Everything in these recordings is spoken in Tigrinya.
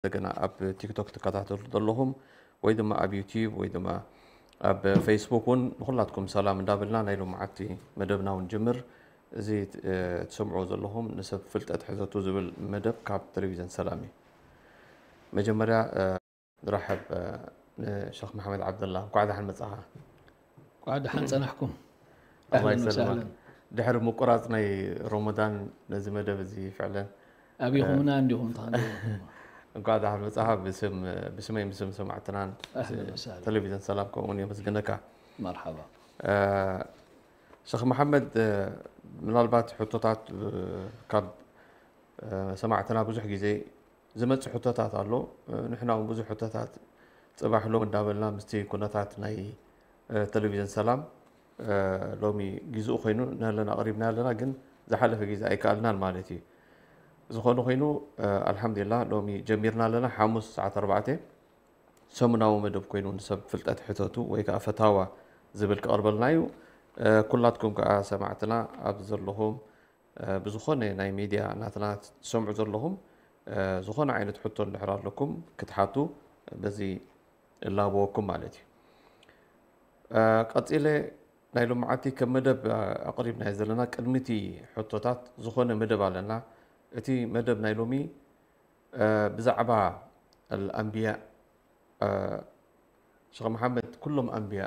እንደገና ኣብ ቲክቶክ ትከታተሉ ዘለኹም ወይ ድማ ኣብ ዩቲዩብ ወይ ድማ ኣብ ፌስቡክ እውን ንኹላትኩም ሰላም እንዳበልና ናይ ሎምዓቲ መደብና እውን ጅምር። እዚ እ፣ ትሰምዕዎ ዘለኹም ንሰብ ፍልጠት ሕተቱ ዝብል መደብ ካብ ቴሌቪዥን ሰላም እዩ። መጀመርያ እ፣ ንራሕብ እ፣ ንሸኽ መሓመድ ዓብደላ እንኳዕ ደሓን መጻኻ። እንኳዕ ደሓን ጸናሕኩም። ኣላህ ኣህለን ይሰልማ። ወሳህለን። ድሕሪ ምቁራጽ ናይ ሮመዳን ነዚ መደብ እዚ ፍዕለን ኣቢኹምና እንዲኹም ተኸንደ እንኳዕ ደሓን መጻኻ። ብስም ብስመይ ብስም ሰማዕትናን ኣህለን ወሳህለን። ቴሌቪዥን ሰላም ከምኡ እውን የመስግነካ። መርሓባ። እ፣ ሸኽ መሓመድ እ፣ ምናልባት ሕቶታት እ፣ ካብ እ፣ ሰማዕትና ብዙሕ ግዜ ዝመጽእ ሕቶታት ኣሎ። እ፣ ንሕና እውን ብዙሕ ሕቶታት ጽባሕ ሎም እንዳበልና ምስቲ ኩነታት ናይ እ፣ ቴሌቪዥን ሰላም እ፣ ሎሚ ግዜኡ ኮይኑ ንህለና ኣቕሪብና ኣለና፣ ግን ዝሓለፈ ግዜ ኣይከኣልናን ማለት እዩ። ዝኾነ ኮይኑ እ፣ ኣልሓምዱሊላህ ሎሚ ጀሚርና ኣለና። ሓሙስ ሰዓት ኣርባዕተ ሰሙናዊ መደብ ኮይኑ ንሰብ ፍልጠት ሕተቱ ወይ ከዓ ፈታዋ ዝብል ክቐርበልና እዩ። እ፣ ኩላትኩም ከዓ ሰማዕትና ኣብ ዘለኹም እ፣ ብዝኾነ ናይ ሚድያ ናትና ትሰምዑ ዘለኹም እ፣ ዝኾነ ዓይነት ሕቶ እንድሕር ኣለኩም ክትሓቱ በዚ እላበወኩም ማለት እዩ። እ፣ ቀጺለ ናይ ሎምዓቲ ከም መደብ እ፣ ኣቕሪብናዮ ዘለና ቅድሚ እቲ ሕቶታት ዝኾነ መደብ ኣለና። እቲ መደብ ናይ ሎሚ እ፣ ብዛዕባ ኣልኣንብያ እ፣ ሸኽ መሓመድ ኩሎም ኣንብያ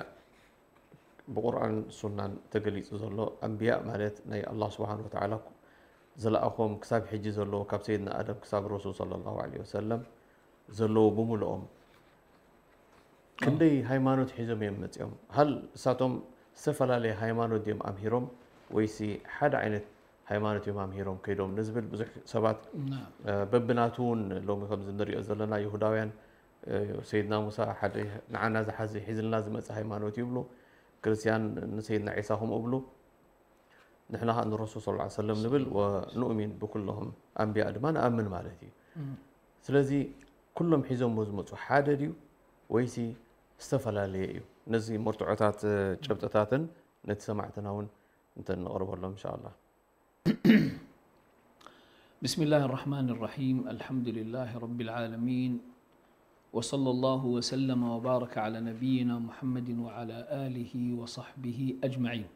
ብቁርኣን ሱናን ተገሊጹ ዘሎ ኣንብያ ማለት ናይ ኣላህ ስብሓን ወተዓላ ዝለኣኾም ክሳብ ሕጂ ዘለዎ ካብ ሰይድና ኣደም ክሳብ ረሱል ሰለላሁ ዐለይሂ ወሰለም ዘለዉ ብምልኦም ክንደይ ሃይማኖት ሒዞም እዮም መጺኦም? ሃል እሳቶም ዝተፈላለየ ሃይማኖት ድዮም ኣምሂሮም ወይሲ ሓደ ዓይነት ሃይማኖት እዮም ኣምሂሮም ከይዶም ንዝብል ብዙሕ ሰባት ናም። እ፣ በብናቱ እውን ሎሚ ከምዚ ንሪኦ ዘለና ይሁዳውያን እ፣ ሰይድና ሙሳ ሓደ ንዓና ዝሓዘ ሒዝልና ዝመፀ ሃይማኖት ይብሉ። ክርስቲያን ንሰይድና ዒሳ ከምኡ ይብሉ። ንሕና ከዓ ንረሱል ሰለላሁ ዐለይሂ ወሰለም ንብል ወንኡሚን ብኩለሁም ኣንብያ ድማ ንኣምን ማለት እዩ። እም። ስለዚ ኩሎም ሒዞምዎ ዝመፁ ሓደ ድዩ ወይሲ ዝተፈላለየ እዩ? ነዚ መርትዖታት እ፣ ጭብጥታትን ነቲ ሰማዕትና እውን እንተነቕርበሎም እንሻ ኣላህ። بسم الله الرحمن الرحيم. الحمد لله رب العالمين. وصلى الله وسلم وبارك على نبينا محمد وعلى آله وصحبه أجمعين.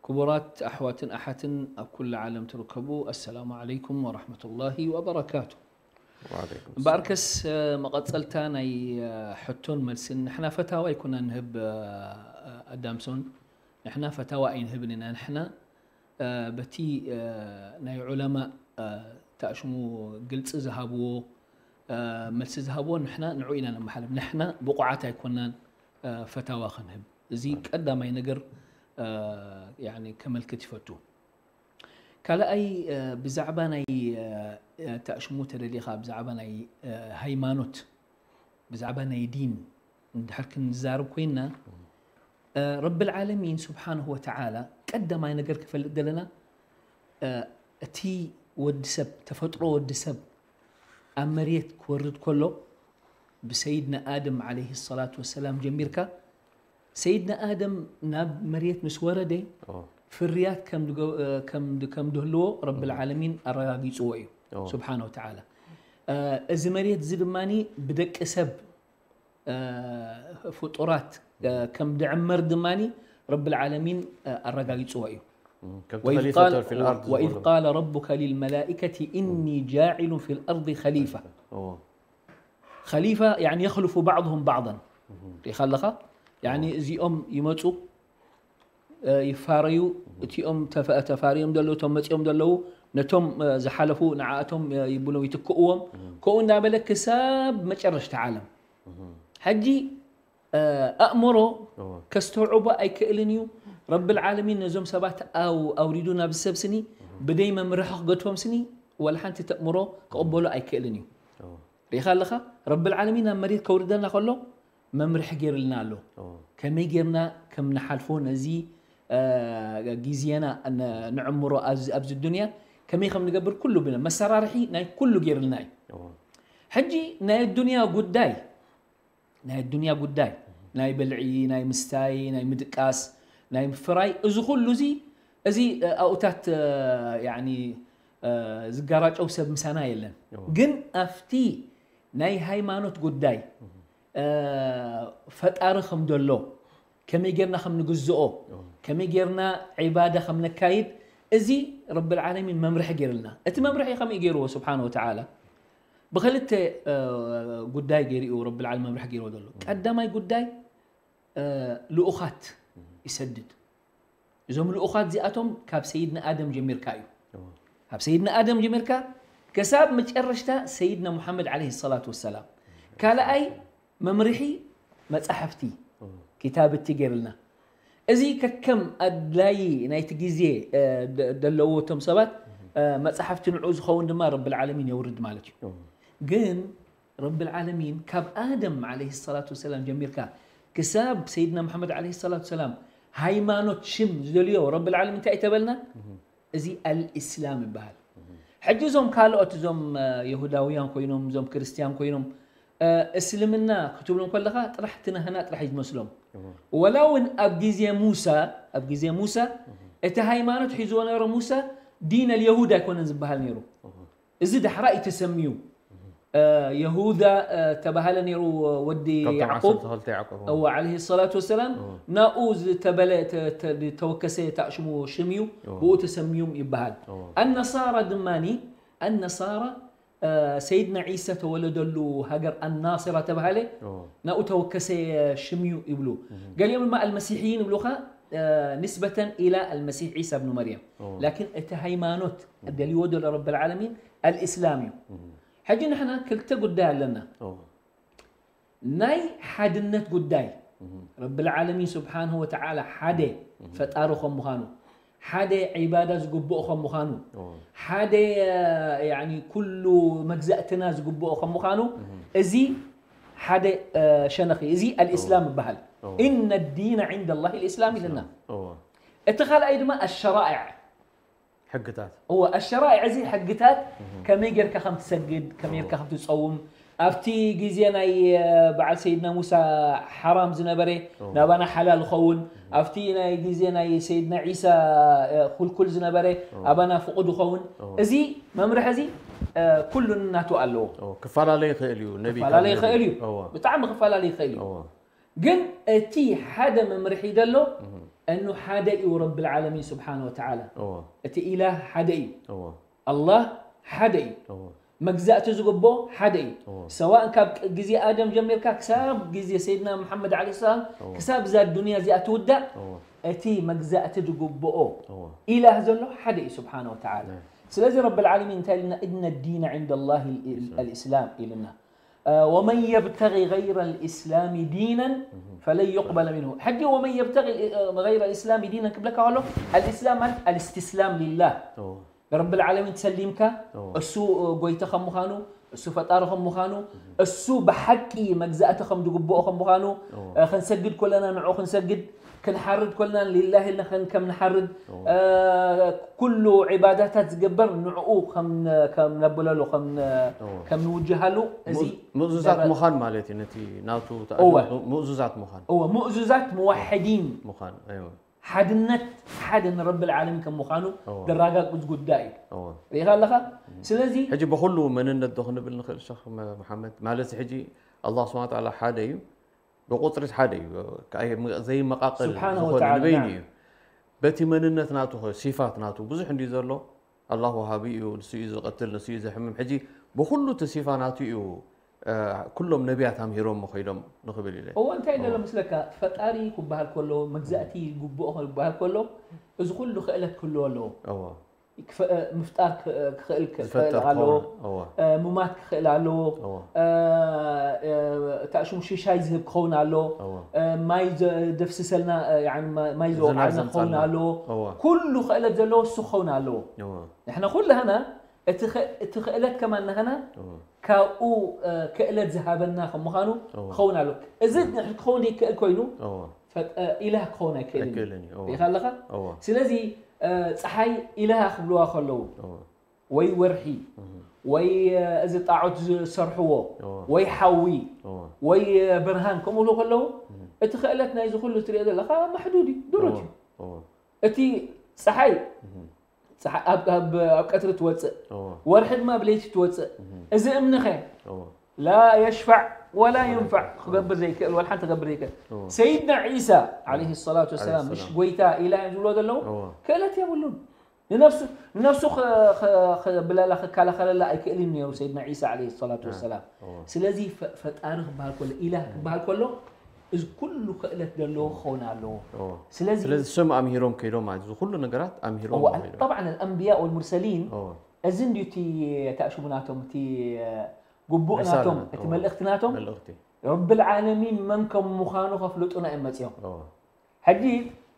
ክቡራት ኣሕዋትን ኣሓትን ኣብ ኩሉ ዓለም ትርከቡ፣ ኣሰላሙ ዓለይኩም ወራሕመቱላሂ ወበረካቱ። ወዓለይኩም ሰላም። እምበኣርከስ እ፣ መቐጸልታ ናይ እ፣ ሕቶን መልስን፣ ንሕና ፈታዋ ኣይኮና ንህብ እ፣ ኣዳምሶን፣ ንሕና ፈታዋ ኣይንህብን ኢና። ንሕና እ፣ በቲ እ፣ ናይ ዑለማ እ፣ ተኣሽሙ ግልጺ ዝሃብዎ እ፣ መልሲ ዝሃብዎ ንሕና ንዑ ኢና ነመሓልፍ። ንሕና ብቑዓት ኣይኮናን እ፣ ፈታዋ ክንህብ። እዚ ቀዳማይ ነገር እ፣ ያኒ ከመልክት ይፈቱ። ካልኣይ እ፣ ብዛዕባ ናይ እ፣ እ፣ ተኣሽሙ ተደሊኻ ብዛዕባ ናይ እ፣ ሃይማኖት ብዛዕባ ናይ ዲን እንድሕር ክንዛረብ ኮይንና እ፣ ረብል ዓለሚን ስብሓንሁ ወተዓላ ቀዳማይ ነገር ክፈልጥ ዘለና እ፣ እቲ ወዲ ሰብ ተፈጥሮ ወዲ ሰብ ኣብ መሬት ክወርድ ከሎ ብሰይድና ኣደም ዓለይሂ ሰላቱ ወሰላም ጀሚርካ ሰይድና ኣደም ናብ መሬት ምስ ወረደ ኦ፣ ፍርያት ከም ድገ- እ፣ ከም ድ- ከም ድህልዎ ረብል ዓለሚን ኣረጋጊፅዎ እዩ ኦ። ስብሓነ ወተዓላ። እ፣ እዚ መሬት እዚ ድማ ብደቂ ሰብ እ፣ ፍጡራት እ፣ ከም ድዕመር ድማ ረብል ዓለሚን እ፣ ኣረጋጊፅዎ እዩ። እም፣ ከም وإذ ኸሊፈተ قال ፊል ኣርድ وإذ ዝበሎ። قال ربك للملائكة إني جاعل في الأرض خليفة. ኦ፣ خليفة يعني يخلف بعضهم بعضا. ሪኻ ኣለኻ? ያኒ እዚኦም ይመፁ እ፣ ይፋረዩ፣ እቲኦም ተፈ- ተፋርዮም ዘለዉ፣ እቶም መፂኦም ዘለዉ ነቶም እ፣ ዝሓለፉ ንዓኣቶም እ፣ ይብሎም ይትክእዎም። ከምኡ እንዳበለ ክሳብ መጨረሽታ ዓለም። ሕጂ እ፣ ኣእምሮ እዎ። ከስተውዕቦ ኣይክእልን እዩ። ረብል ዓለሚን ነዞም ሰባት ኣው ኣውሪዱ ናብ ሰብ ስኒ ብደይ መምርሒ ክገድፎም ስኒ ወላ ሓንቲ ተእምሮ ክቕበሎ ኣይክእልን እዩ። እዎ። ሪኢኻ ኣለኻ? ረብል ዓለሚን ናብ መሬት ከውርደና ከሎ መምርሒ ገይርልና ኣሎ። እዎ። ከመይ ጌርና ከም ንሓልፎ ነዚ እ፣ ግዜና ን- ንዕምሮ ኣብዚ ኣብዚ ዱንያ ከመይ ከም ንገብር ኩሉ ብለ መሰራርሒ ናይ ኩሉ ገይርልና እዩ። እዎ። ሕጂ ናይ ዱንያ ጉዳይ ናይ ዱንያ ጉዳይ ናይ ብልዒ ናይ ምስታይ ናይ ምድቃስ ናይ ምፍራይ እዚ ኩሉ እዚ እዚ እ፣ ኣውታት እ፣ ያኒ እ፣ ዝጋራጨው ሰብ ምሳና የለን። እዎ። ግን ኣብቲ ናይ ሃይማኖት ጉዳይ፣ እ፣ ፈጣሪ ከም ዘሎ፣ ከመይ ጌርና ከም ንግዝኦ፣ ከመይ ጌርና ዒባዳ ከም ነካይድ፣ እዚ ረብል ዓለሚን መምርሒ ጌርልና። እቲ መምርሒ ከመይ ጌርዎ ስብሓነ ወተዓላ? ብኽልተ፣ እ፣ ጉዳይ ጌርኡ ረብል ዓለሚን መምርሒ ጌርዎ ዘሎ። ቀዳማይ ጉዳይ፣ እ፣ ልኡኻት ይሰድድ። እዞም ልኡኻት እዚኣቶም ካብ ሰይድና ኣደም ጀሚርካ እዩ። ካብ ሰይድና ኣደም ጀሚርካ ክሳብ መጨረሽታ ሰይድና ሙሓመድ ዓለይሂ ሰላቱ ወሰላም። ካልኣይ መምርሒ መጻሕፍቲ፣ ኪታብቲ ጌርልና። እዚ ከከም ኣድላዪ ናይቲ ግዜ፣ እ፣ ደ-፣ ደለዎ እቶም ሰባት፣ እ፣ መጻሕፍቲ ንዕኡ ዝኸውን ድማ ረብል ዓለሚን የውርድ ማለት እዩ። ግን ረብል ዓለሚን ካብ ኣደም ዓለይሂ ሰላቱ ወሰላም ጀሚርካ ክሳብ ሰይድና ሙሓመድ ዓለይሂ ሰላቱ ወሰላም ሃይማኖት ሽም ዝደልዮ ረብል ዓለሚን እንታይ እዩ ተበልና? እዚ ኣልእስላም ይበሃል። ሕጂ እዞም ካልኦት እዞም፣ እ፣ የሁዳውያን ኮይኖም፣ እዞም ክርስትያን ኮይኖም፣ እ፣ እስልምና ክትብሎም ከለኻ ጥራሕ እቲ ናህና ጥራሕ እዩ ዝመስሎም። ወላ እውን ኣብ ግዜ ሙሳ፣ ኣብ ግዜ ሙሳ እቲ ሃይማኖት ሒዝዎ ነበረ ሙሳ ዲን ኣልየሁድ ኣይኮነን ዝበሃል ነይሩ። እዚ ዳሕራ እዩ ተሰምዩ። እ፣ የሁዳ፣ እ፣ ተባሃለ ነይሩ ወዲ ካብቶም ያዕቁብ። ዓሰርተ ክልተ ያዕቆብ። እወ፣ ዓለይሂ ሰላቱ ወሰላም፣ እወ። ናኡ ዝተበለ፣ ተ-፣ ተ-፣ ዝተወከሰ ታሽሙ ሽም እዩ፣ እወ። ብኡ ተሰምዩም ይበሃል። እወ። ኣነሳራ ድማኒ፣ ኣነሳራ፣ እ፣ ሰይድና ዒሳ ተወለደሉ ሃገር ኣናስራ ተባሃለ፣ እወ። ናኡ ተወከሰ ሽም እዩ ይብሉ። ገሊኦም ድማ ኣልመሲሕይን ይብሉኻ፣ እ፣ ንስበተን ኢላ ኣልመሲሕ ዒሳ ብኑ መርየም። እወ። ላኪን እቲ ሃይማኖት ደልዎ ዘሎ ረብል ዓለሚን ኣልእስላም እዩ። ሕጂ ንሕና ክልተ ጉዳይ ኣለና። እወ። ናይ ሓድነት ጉዳይ፣ ረብል ዓለሚን ስብሓንሁ ወተዓላ ሓደ ፈጣሪ ከም ምዃኑ፣ ሓደ ዒባዳ ዝግብኦ ከም ምዃኑ፣ እወ። ሓደ፣ ያኒ፣ ኩሉ መግዛእትና ዝግብኦ ከም ምዃኑ፣ እዚ ሓደ፣ እ፣ ሸነኽ እዩ። እዚ ኣልእስላም ይበሃል። እወ። ኢነ ዲነ ዒንደ ላሂ ልእስላም ኢልና። እወ። እቲ ካልኣይ ድማ ኣሸራኢዕ። ሕግታት። እወ፣ ኣሸራኢዕ እዚ ሕግታት ከመይ ጌርካ ከም ትሰግድ፣ ከመይ ጌርካ ከም ትጸውም፣ ኣብቲ ግዜ ናይ፣ እ፣ በዓል ሰይድና ሙሳ ሓራም ዝነበረ እወ። ናባና ሓላል ይኸውን፣ ኣብቲ ናይ ግዜ ናይ ሰይድና ዒሳ፣ እ፣ ኩልኩል ዝነበረ እወ። ኣባና ፍቑድ ይኸውን። እወ። እዚ መምርሒ እዚ፣ እ፣ ኩሉ ናቱ ኣለዎ። እወ፣ ክፈላለ ይኽእል እዩ፣ ነቢ ካብ ክፈላለ ነቢ። ይኽእል እዩ። እወ። ብጣዕሚ ክፈላለ ይኽእል እዩ። እወ። ግን እቲ ሓደ መምርሒ ደሎ፣ እኑ ሓደ እዩ ረብል ዓለሚን ስብሓነ ወተዓላ። እወ። እቲ ኢላህ ሓደ እዩ። እወ። ኣላህ ሓደ እዩ። እወ። መግዛእቲ ዝግብኦ ሓደ እዩ። እወ። ሰዋእን ካብ ቅ-፣ ግዜ ኣደም ጀሚርካ ክሳብ ግዜ ሰይድና መሓመድ ዓለይሂ ሰላም፣ እወ። ክሳብ እዛ ዱንያ እዚኣ ትውዳእ፣ እወ። እቲ መግዛእቲ ዝግብኦ እወ። ኢላህ ዘሎ ሓደ እዩ ስብሓነ ወተዓላ። ናም። ስለዚ ረብል ዓለሚን እንታይ ኢልና? ኢነ ዲነ ዒንደ ላሂ ኣልእስላም ኢልና። እ፣ ወመን የብተጊ ገይረ ልእስላሚ ዲነን ፈለን ዩቅበለ ሚንሁ። ሕጂ ወመን የብተጊ፣ እ፣ ገይረ ልእስላሚ ዲነን ክብለካ ከሎ፣ ኣልእስላም ማለት ኣልእስትስላም ሊላህ። እወ። ንረብል ዓለሚን ተሰሊምካ፣ እወ። እሱ፣ እ፣ ጎይታ ከም ምዃኑ፣ እሱ ፈጣሪ ከም ምዃኑ፣ እሱ ብሓቂ መግዛእቲ ከም ዝግብኦ ከም ምዃኑ፣ እወ። እ፣ ክንሰግድ ከለና ንዑ ክንሰግድ፣ ክንሓርድ ኮልና ሊላሂ ኢልና ከም፣ ከም ንሓርድ፣ እዎ። እ፣ ኩሉ ዒባዳታት ዝግበር ንዕኡ ከም፣ ከም ነብለሉ፣ ከም፣ እዎ። ከም ንውጅሃሉ፣ እዚ ምእዝ-፣ ምእዙዛት ደረ-፣ ምዃን ማለት እዩ። ነቲ ናቱ ተኣዝዞ እወ። ምእዙዛት ምዃን። እወ፣ ምእዙዛት ምወሕዲን። ምዃን፣ ኣይወ። ሓድነት ሓደ ንረብል ዓለሚን ከም ምዃኑ እዎ። ዘረጋግጽ ጉዳይ እዩ። እዎ። ርኢኻ ኣለኻ? እም። ስለዚ ሕጂ ብኹሉ መንነት ዶ ክንብል ንኽእል ሸኽ መ-፣ መሓመድ? ማለት ሕጂ ኣላህ ስብሓነ ወተዓላ ሓደ እዩ። ብቁጽሪ ሓደ እዩ፣ ከኣ ዘይመቃቀል ስብሓነ ዝኾነ ወተዓላ፣ ንበይኑ ናም። እዩ። በቲ መንነት ናቱ ኸ፣ ሲፋት ናቱ ብዙሕ እንድዩ ዘሎ። ኣላህ ወሃቢ እዩ፣ ንሱ እዩ ዝቐትል፣ ንሱ እዩ ዘሕምም። ሕጂ ብኹሉ እቲ ሲፋ ናቱ እዩ፣ እ፣ ኩሎም ነቢያት ኣምሂሮሞ ኸይዶም ንኽብል ኢለ። እዎ፣ እንታይ ደሎ እዎ። ምስለካ? ፈጣሪ ክበሃል ከሎ፣ መግዛእቲ ይግብኦ ክበሃል ከሎ፣ እዚ ኩሉ ክእለት ክህልዎ ኣለዎ። እዎ። ክፈ-፣ ምፍጣር ክ-፣ ክኽእል ክ-፣ ዝፈጥር ክኽእል ኣለዎ። ክኸውን፣ እወ። እ፣ ምማት ክኽእል ኣለዎ። እወ። እ፣ እ፣ እታ ሽሙ ሽሻይ ዝህብ ክኸውን ኣለዎ። እወ። እ፣ ማይ ዘደፍስሰልና፣ እ፣ ያኒ ማ-፣ ማይ ዝናብ ዘውዓልና ክኸውን ዘምጻልና። ኣለዎ። እወ። ኩሉ ክእለት ዘለዎ እሱ ክኸውን ኣለዎ። እወ። ንሕና ኩላህና እቲ ኽ-፣ እቲ ክእለት ከማን ናህና እወ። ካብኡ፣ እ፣ ክእለት ዝሃበና ከም ምዃኑ እወ። ክኸውን ኣለዎ። እዚ ንሕ-፣ ክኸውን ዘይክእል ኮይኑ እወ። ፈጥ-፣ እ፣ ኢላህ ክኸውን ኣይክእልን እዩ። ኣይክእልን እዩ። እወ። ርኢኻ ኣለኻ? እወ። ስለዚ፣ እ፣ ጸሓይ ኢላህ ክብልዋ ከለዉ፣ እወ። ወይ ወርሒ፣ እህ። ወይ፣ እ፣ እዚ ጣዖት ዝሰርሕዎ፣ እወ። ወይ ሓዊ፣ እወ። ወይ፣ እ፣ ብርሃን ከምኡ ኢሉ ከለዉ፣ እህ። እቲ ክእለት ናይዚ ኩሉ ትሪኦ ዘለኻ መሕዱድ እዩ፣ ድሩት እወ። እዩ። እወ። እቲ ጸሓይ፣ እህ። ጸሓ-፣ ኣብ፣ ኣብ፣ ኣብ ቀትሪ ትወጽእ፣ እወ። ወርሒ ድማ ኣብ ለይቲ ትወጽእ። እህ። እዚ እምኒኸ? እወ። لا يشفع ولا ينفع ክገብር ዘይክእል ወላ ሓንቲ ክገብር ዘይክእል እዎ። ሰይድና ዒሳ عليه الصلاة والسلام عليه مش السلام. ጎይታ ኢላ እዮም ዝብሎ ዘለዉ እዎ። ክእለት የብሉን ንነፍሱ ንነፍሱ ኸ- ኸ- ኸብለላ ክከላኸለላ ኣይክእልን ነይሩ ሰይድና ዒሳ عليه الصلاة والسلام እዎ። ስለዚ ፈ- ፈጣሪ ክበሃል ከሎ ኢላህ ክበሃል ከሎ እዚ ኩሉ ክእለት ዘለዎ ክኸውን ኣለዎ እዎ። ስለዚ ስለዚ እሶም ኣምሂሮም ከይዶም ማለት እዚ ኩሉ ነገራት ኣምሂሮም እዎ፣ ከይዶም። طبعا الأنبياء والمرسلين እዎ። እዚ እንድዩ እቲ ተእሽቡ ናቶም እቲ ጉቡእ ሪሳላ ናቶም ናቶም። እቲ መልእኽቲ ናቶም መልእኽቲ ረብል ዓለሚን መን ከም ምዃኑ ከፍልጡና እዮም መፂኦም እዎ። ሕጂ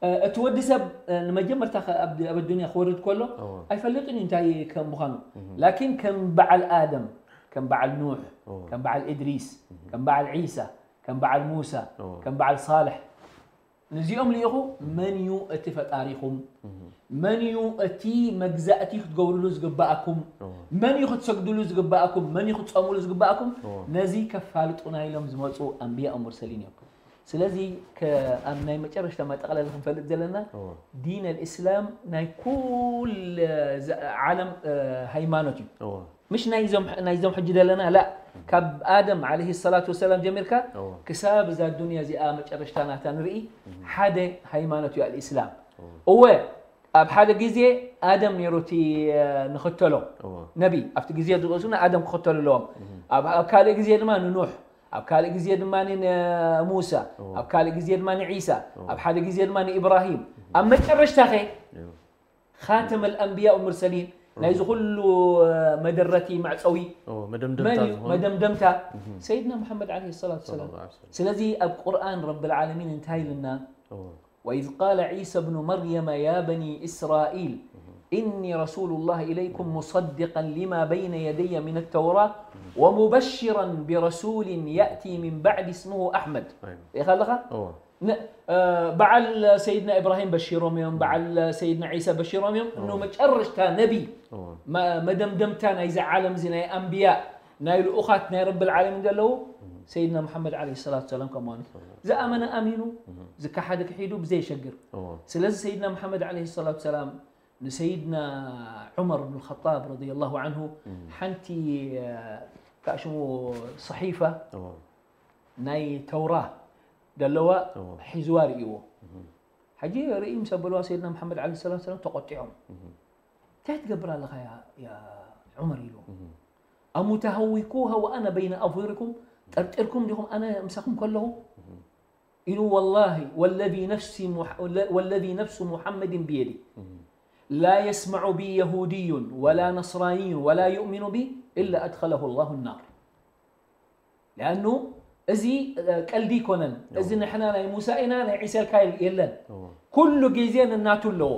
እ፣ እቲ ወዲ ሰብ እ፣ ንመጀመርታ ከ- ኣብ ኣብ ኣዱንያ ክወርድ ከሎ እዎ። ኣይፈልጥን እዩ እንታይ ከም ምዃኑ ላኪን ከም በዓል ኣደም ከም በዓል ኑሕ እዎ። ከም በዓል እድሪስ ከም በዓል ዒሳ ከም በዓል ሙሳ እዎ። ከም በዓል ሳልሕ ንዚኦም ልኢኹ መን እዩ እቲ ፈጣሪኹም መን እዩ እቲ መግዛእቲ ክትገብርሉ ዝግባኣኩም እዎ። መን እዩ ክትሰግድሉ ዝግባኣኩም መን እዩ ክትፀሙሉ ዝግባኣኩም እዎ። ነዚ ከፋልጡና ኢሎም ዝመፁ ኣንብያ ሙርሰሊን እዮም ስለዚ ከ- ኣብ ናይ መጨረሽታ መጠቕለሊ ክንፈልጥ ዘለና እዎ። ዲን ኣልእስላም ናይ ኩል እ፣ ዘ- ዓለም እ፣ ሃይማኖት እዩ እዎ። مش ናይዞም ናይዞም ሕጂ ዘለና لا ካብ ኣደም عليه الصلاة والسلام ጀሚርካ እዎ። ክሳብ እዛ ዱንያ እዚኣ መጨረሽታ ናታ ንርኢ ሓደ ሃይማኖት እዩ ኣልእስላም እወ ኣብ ሓደ ግዜ ኣደም ነይሩ እቲ እ፣ ንኽተሎ እዎ። ነቢ ኣብቲ ግዜ ዝወሱ ንኣደም ክኽተሉ ኣለዎም ኣብ ኣብ ካልእ ግዜ ድማ ንኑሕ ኣብ ካልእ ግዜ ድማ ንሙሳ ኣብ ካልእ ግዜ ድማ ንዒሳ ኣብ ሓደ ግዜ ድማ ንኢብራሂም ኣብ መጨረሽታ ኸ እዎ። خاتم الأنبياء والمرسلين ናይዚ ኩሉ እ፣ መደረቲ መዕፀዊ እዎ። መን መደምደምታ እዩ ዝኾነ መደምደምታ ሰይድና ሙሐመድ عليه الصلاة والسلام ሰለላሁ ዐለይሂ ወሰለም። ስለዚ ኣብ ቁርኣን ረብል ዓለሚን እንታይ ኢልና እዎ። وإذ قال عيسى ابن مريم يا بني إسرائيل إني رسول الله إليكم مصدقا لما بين يدي من التوراة ومبشرا برسول يأتي من بعد اسمه أحمد ኣይዋ። ሪኢኻ ኣለኻ እዎ። ن- እ፣ በዓል ሰይድና ኢብራሂም በሺሮም እዮም በዓል ሰይድና ዒሳ በሺሮም እዮም እኖ መጨረሽታ ነቢ እዎ። መ- መደምደምታ ናይዚ ዓለም እዚ ናይ ኣንብያ ናይ ልኡኻት ናይ ረብል ዓለሚን ዘለዉ ሰይድና ሙሐመድ عليه الصلاة والسلام ከምኑ ዝኣመነ ኣሚኑ ዝከሓደ ክሒዱ ብዘይሸግር እዎ። ስለዚ ሰይድና ሙሐመድ عليه الصلاة والسلام ንሰይድና ዑመር ብን ኸጣብ رضي الله عنه ሓንቲ እ፣ ታሽሙ صحيفة እዎ። ናይ ተውራ ዘለዋ እዎ። ሒዝዋ ርእይዎ ሕጂ ርእይ ምስ ኣበልዋ ሰይድና ሙሐመድ عليه الصلاة والسلام ተቆጢዖም እንታይ ትገብር ኣለኻ ያ ያ ዑመር ኢልዎ أمتهوكوها وأنا بين أظهركم ጠርጢርኩም ዲኹም ኣነ ምሳኹም ከለኹ ኢሉ والله والذي نفس مح... والذي نفس محمد بيده لا يسمع بي يهودي ولا نصراني ولا يؤمن بي إلا أدخله الله النار لأنه እዚ ቀልዲ ይኮነን እዚ ንሕና ናይ ሙሳ ኢና ናይ ዒሳ ኢልካ የለን ኩሉ ግዜ ንናቱ ኣለዎ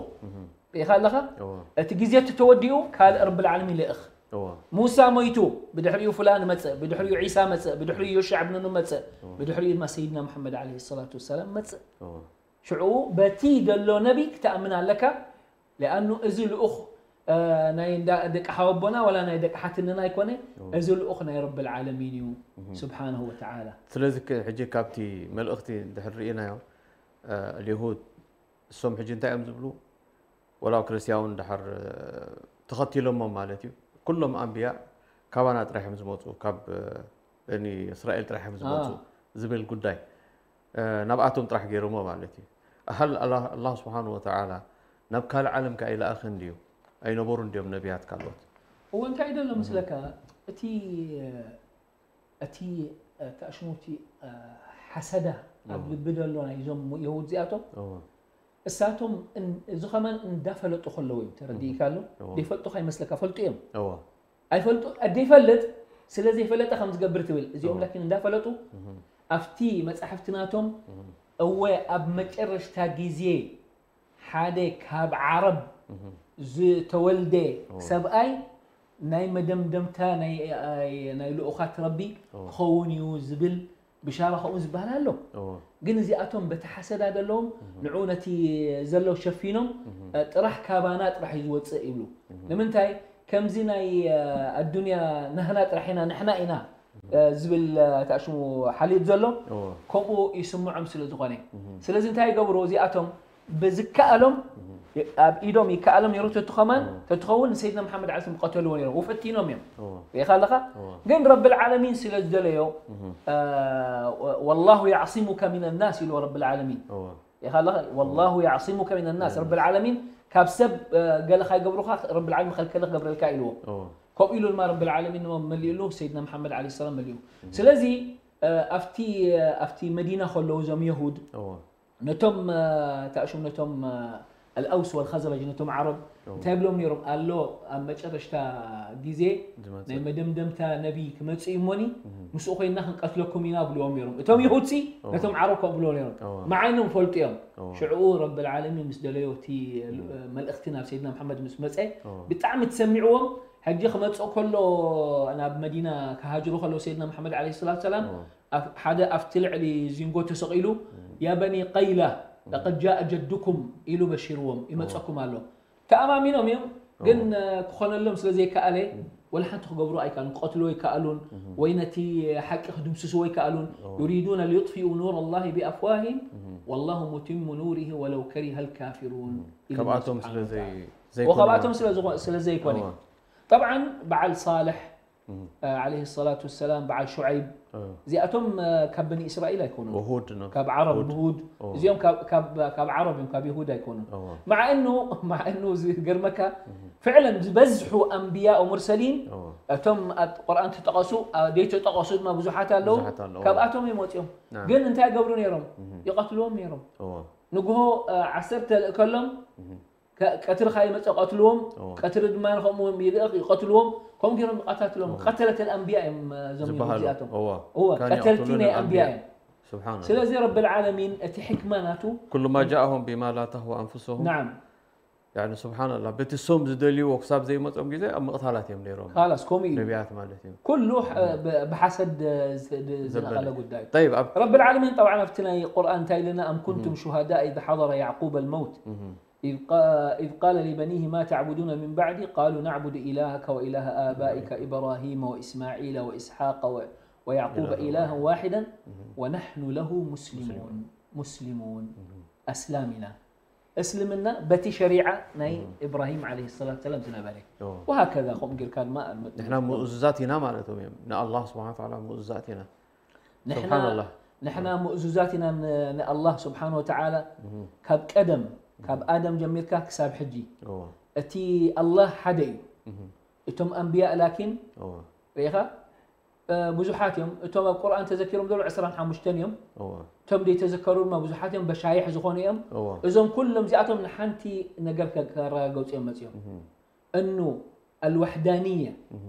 ሪኢኻ ኣለኻ እዎ። እቲ ግዜ እቲ ተወዲኡ ካልእ ረብል ዓለሚን ይልእኽ እዎ። ሙሳ ሞይቱ ብድሕሪኡ ፍላን መፅእ ብድሕሪኡ ዒሳ መፅእ ብድሕሪኡ ዮሻዕ ብን ኑን መፅእ ብድሕሪኡ ድማ ሰይድና ሙሐመድ عليه الصلاة والسلام መፅእ እዎ። ሽዑ በቲ ዘሎ ነቢ ክትኣምን ኣለካ لأنه እዚ ልኡኽ እ፣ ናይ እንዳ ደቂ ሓወቦና ወላ ናይ ደቂ ሓትንና ኣይኮነ እዚ ልኡኽ ናይ ረብል ዓለሚን እዩ ስብሓንሁ ወተዓላ ስለዚ ከ- ሕጂ ካብቲ መልእኽቲ ድሕር ርኢናዮ እ፣ ልይሁድ እሶም ሕጂ እንታይ እዮም ዝብሉ ወላው ክርስትያውን ድሓር ተኸቲሎሞ ማለት እዩ ኩሎም ኣንብያ ካባና ጥራሕ እዮም ዝመፁ ካብ እኒ እስራኤል ጥራሕ እዮም ዝመፁ አ። ዝብል ጉዳይ እ፣ ናብኣቶም ጥራሕ ገይሮሞ ማለት እዩ هل ኣላህ ስብሓን ወተዓላ ናብ ካልእ ዓለም ከ ኣይለኣኽን ድዩ ኣይነበሩን ድዮም ነቢያት ካልኦት እወ እንታይ ደሎ ምስለካ እቲ እቲ ተኣሽሙቲ ሓሰዳ ኣብ ልቢ ደሎ ናይዞም የሁድ እዚኣቶም እዎ። እሳቶም እን- እዚ ከማን እንዳፈለጡ ከለዉ እዩ ተረዲእካ ኣሎ እዎ። ዘይፈልጡ ከይመስለካ ፈልጡ እዮም እዎ። ኣይፈልጡ ደይፈልጥ ስለ ዘይፈለጠ ከም ዝገብር ትብል እዚኦም ላኪን እንዳፈለጡ ኣብቲ መጻሕፍቲ ናቶም እወ ኣብ መጨረሽታ ግዜ ሓደ ካብ ዓረብ ዝተወልደ ሰብኣይ ናይ መደምደምታ ናይ ናይ ልኡኻት ረቢ ክኸውን እዩ ዝብል ብሻራ ከምኡ ዝበሃል ኣሎ እዎ። ግን እዚኣቶም በቲ ሓሰዳ ዘለዎም ንዑ ነቲ ዘሎ ሸፊኖም ጥራሕ ካባና ጥራሕ እዩ ዝወፅእ ይብሉ ንምንታይ ከምዚ ናይ ኣዱንያ ናህና ጥራሕ ኢና ንሕና ኢና ዝብል ታሽሙ ሓልዮት ዘሎ እዎ። ከምኡ ይስምዖም ስለ ዝኾነ ስለዚ እንታይ ይገብሩ እዚኣቶም ብዝከኣሎም ኣብ ኢዶም ይከኣሎም ነይሩ ተትኸማን ተትኸውን ንሰይድና መሓመድ ዓሊ ሰላም ቀተልዎ ነይሮም ወፈቲኖም እዮም እዎ ሪኢኻ ኣለኻ እዎ ግን ረብል ዓለሚን ስለ ዝደለዮ እህ አ፣ والله يعصمك من الناس ኢልዎ ረብል ዓለሚን እዎ ሪኢኻ ኣለኻ والله يعصمك من الناس ረብል ዓለሚን ካብ ሰብ አ፣ ገለ ካይገብሩኻ ረብል ዓለሚን ኸልከለ ክገብረልካ ኢልዎ እዎ ከምኡ ኢሉ ድማ ረብል ዓለሚን ድማ መሊእሉ ሰይድና መሓመድ ዓለይሂ ሰላም መሊኡ ስለዚ አ፣ ኣብቲ ኣብቲ መዲና ከለዉ እዞም የሁድ እዎ ነቶም አ፣ ተእሹም ነቶም አ፣ الأوس والخزرج ነቶም ዓረብ እንታይ ብሎም ነይሮም ኣሎ ኣብ መጨረሽታ ግዜ ዝመጽእ ናይ መደምደምታ ነቢ ክመጽእ እዩ እሞኒ ምስኡ ኮይና ክንቀትለኩም ኢና ብልዎም ነይሮም እቶም ይሁድሲ ነቶም ዓረብ ከምኡ ብልዎ ነይሮም እዎ መዓይኖም ፈልጡ እዮም እዎ ሽዕኡ ረብል ዓለሚን ምስ ደለዮ እቲ መልእኽቲ ናብ ሰይድና መሓመድ ምስ መጸ እዎ ብጣዕሚ ትሰሚዕዎም ሕጂ ክመጽእ ከሎ ናብ መዲና ክሃጅሩ ከለዉ ሰይድና መሓመድ ዓለይሂ ሰላቱ ሰላም እዎ ኣብ ሓደ ኣብቲ ልዕሊ ዚንጎ ተሰቒሉ ያ በኒ ቀይላ ለቀድ ጃአ ጀዱኩም ኢሉ በሺርዎም ይመጸኩም ኣሎ ተኣማሚኖም እዮም ግን ክኾነሎም ስለ ዘይከኣለ ወላ ሓንቲ ክገብሩ ኣይከኣሉን ክቐትልዎ ኣይከኣሉን ወይ ነቲ ሓቂ ክድምስስዎ ኣይከኣሉን يريدون ليطفئوا نور الله بأفواههم والله متم نوره ولو كره الكافرون ኢሉ ካብኣቶም ስለ ስብሓነ ዘይ ወተዓላ። ዘይኮነ ወካብኣቶም ስለ ዝኾ- ስለ ዘይኮነ እዎ። ጠብዓን በዓል ሳልሕ እህ ዓለይሂ ሰላቱ ወሰላም በዓል ሹዓይብ እዎ። እዚኣቶም አ፣ ካብ በኒ እስራኤል ኣይኮኑን ወሁድ ነው ካብ ዓረብ ሁድ። ብሁድ እዎ። እዚኦም ካብ- ካብ ካብ ዓረብ እዮም ካብ ይሁድ ኣይኮኑን እዎ مع انه مع انه ዝገርመካ ፍዕለን ዝበዝሑ ኣንብያ ሙርሰሊን እዎ እቶም ኣብ ቁርኣን ተጠቐሱ አ፣ ዘይተጠቐሱ ድማ ብዙሓት ኣለዉ ብዙሓት ኣለዉ። ካብኣቶም እዮም ወፂኦም ናም። ግን እንታይ ይገብሩ ነይሮም እህ ይቐትልዎም ነይሮም እዎ ንግሆ አ፣ ዓሰርተ ልእከሎም እህ ከ- ቀትሪ ካይመፀ ቀትልዎም እዎ ቀትሪ ድማ ንኸምኡ ይልእኽ ይቐትልዎም ከምኡ ገይሮም ይቐታትሎም ቀተለት ኣንብያ እዮም እዞም ዝበሃሉ እዚኣቶም እዎ እወ كان ቀተልቲ يقتلون ናይ ኣንብያ الأنبياء. እዮም سبحان الله ስለዚ ረብል ዓለሚን እቲ ሕክማ ናቱ كل ما جاءهم بما لا تهوى أنفسهم ናዓም يعني سبحان الله በቲ ሶም ዝደልይዎ ክሳብ ዘይመጾም ግዜ ኣብ ምቕታላት እዮም ነይሮም ካላስ ከምኡ እዩ ነቢያት ማለት እዩ ኩሉ ሐ- ብ- ብሓሰድ ዝ- ዝ- ዝነቐለ ጉዳይ طيب ኣብ ረብል ዓለሚን ጠብዓ ኣብቲ ናይ ቁርኣን እንታይ ኢልና أم كنتم شهداء إذ حضر يعقوب الموت إذ قا- إذ قال لبنيه ما تعبدون من بعدي قالوا نعبد إلهك وإله آبائك إبراهيم وإسماعيل وإسحاق و- ويعقوب إلها واحدا ونحن له مسلمون مسلمون أسلمنا እስልምና በቲ ሸሪዓ ናይ ኢብራሂም ዓለይሂ ሰላቱ ሰላም ዝነበረ እዎ። وهكذا ከምኡ ጌርካ ድማ ንሕና ምእዙዛት ኢና ማለቶም እዮም ንኣላህ ስብሓን ተዓላ ምእዙዛት ኢና ንሕና سبحان الله. ንሕና ምእዙዛት ኢና ን- ንኣላህ ስብሓን ወተዓላ ካብ ቀደም ካብ ኣደም ጀሚርካ ክሳብ ሕጂ እዎ። እቲ ኣላህ ሓደ እዩ እቶም ኣንብያ ላኪን እዎ። ርኢኻ እ፣ ብዙሓት እዮም እቶም ኣብ ቁርኣን ተዘኪሮም ዘለዉ ዕስራን ሓሙሽተን እዮም እዎ። እቶም ዘይተዘከሩ ድማ ብዙሓት እዮም በሻይሕ ዝኾኑ እዮም እዎ። እዞም ኩሎም እዚኣቶም ንሓንቲ ነገር ከ- ከረጋገፁ እዮም መፅኦም እኑ ኣልዋሕዳንያ እህ።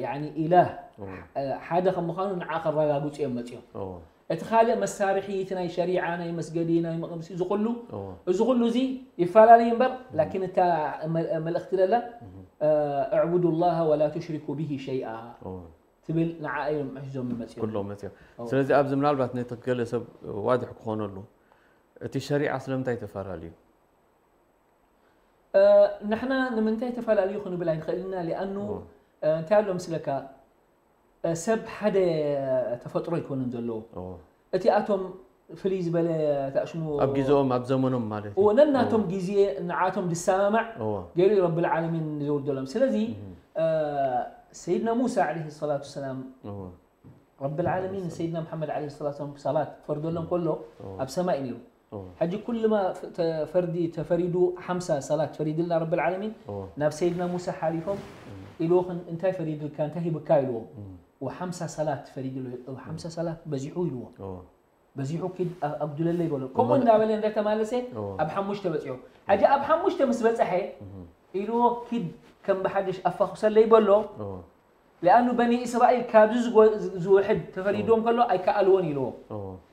ያኒ ኢላህ እዎ። እ፣ ሓደ ከም ምዃኑ ንዓ ከረጋግፁ እዮም መፅኦም እዎ። እቲ ካልእ መሳርሒ እቲ ናይ ሸሪዓ ናይ መስገዲ ናይ መቕምሲ እዚ ኩሉ እዎ። እዚ ኩሉ እዚ ይፈላለዩ እምበር ላኪን እታ መ- መልእኽቲ ደላ اعبدوا الله ولا تشركوا به شيئا እዎ። ትብል ንዓ እዮም ሒዞም መፅኦም ኩሎም መፅኦም ስለዚ ኣብዚ ምናልባት ነቲ ገለ ሰብ ዋድሕ ክኾነሉ እቲ ሸሪዓ ስለምንታይ ተፈላለዩ ንሕና ንምንታይ ተፈላለዩ ክንብል ኣይንኽእልና ሊኣኑ እንታይ ኣሎ ምስለካ ሰብ ሓደ ተፈጥሮ ኣይኮነን ዘለዎ እቲኣቶም ፍልይ ዝበለ ተኣሽሙ ኣብ ግዜኦም ኣብ ዘመኖም ማለት እዩ ነናቶም ግዜ ንዓቶም ዝሰማማዕ ገይሩ ረብል ዓለሚን ዘውደሎም ስለዚ ሰይድና ሙሳ ለ ሰላቱ ሰላም ረብል ዓለሚን ንሰይድና መሓመድ ለ ሰላት ሰላም ሰላት ፈርደሎም ከሎ ኣብ ሰማይ ነይሩ ሕጂ ኩልማ ፈርዲ ተፈሪዱ ሓምሳ ሰላት ፈሪድልና ረብል ዓለሚን ናብ ሰይድና ሙሳ ሓሊፎም ኢልዎ እንታይ ፈሪድልካ እንታይ ሂብካ ኢልዎ ሓምሳ ሰላት ፈሪድሉ ሓምሳ ሰላት በዚሑ ኢልዎ በዚሑ ኪድ ኣጉድለለይ በሎ ከምኡ እናበለ እንዳተማለሰ ኣብ ሓሙሽተ በፂሑ ሕጂ ኣብ ሓሙሽተ ምስ በፀሐ ኢልዎ ኪድ ከም ብሓድሽ ኣፋኹሰለይ በሎ ሊኣኑ በኒ እስራኤል ካብዚ ዝውሕድ ተፈሪድዎም ከሎ ኣይከኣልዎን ኢልዎ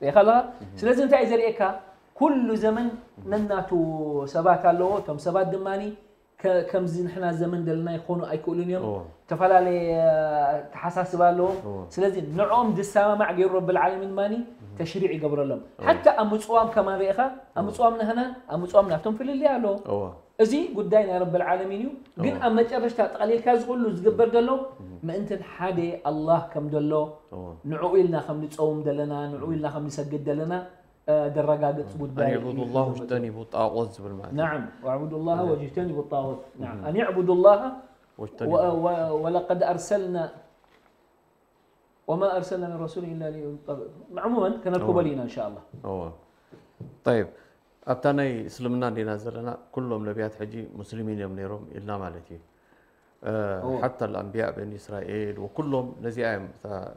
ሪኢኻ ኣለኻ ስለዚ እንታይ እዩ ዘርእየካ ኩሉ ዘመን ነናቱ ሰባት ኣለዎ እቶም ሰባት ድማ ከምዚ ንሕና ዘመን ዘለና ይኾኑ ኣይክእሉን እዮም ዝተፈላለየ ተሓሳስባ ኣለዎም ስለዚ ንዕኦም ዝሰማማዕ ገይሩ ረብል ዓለሚን ድማ ተሽሪዕ ይገብረሎም ሓታ ኣብ ምፅዋም ከማን ርኢኻ ኣብ ምፅዋም ናህናን ኣብ ምፅዋም ናቶም ፍልልይ ኣለዎ እዚ ጉዳይ ናይ ረብል ዓለሚን እዩ ግን ኣብ መጨረሽታ ጠቕሊልካ እዚ ኩሉ ዝግበር ዘሎ ምእንትን ሓደ ኣላህ ከም ዘሎ ንዕኡ ኢልና ከም ንፀውም ዘለና ንዕኡ ኢልና ከም ንሰግድ ዘለና ደረጋግጽ ጉዳይ ኣን ዕቡዱላህ ወጅተኒቡ ጣቆት ዝብል ማለት እዩ። نعم واعبدوا الله واجتنبوا الطاغوت نعم أن اعبدوا الله ወጅተኒቡ و- و- ولقد أرسلنا وما أرسلنا من رسول إلا ليطاع عموما كنركب أوه. لينا إن شاء الله እዎ ጠይብ ኣብታ ናይ እስልምና እንዲና ዘለና ኩሎም ነቢያት ሕጂ ሙስሊሚን እዮም ነይሮም ኢልና ማለት እዩ أوه. ሓታ ኣንቢያ በኒ እስራኤል ወኩሎም ነዚኣ እዮም እታ-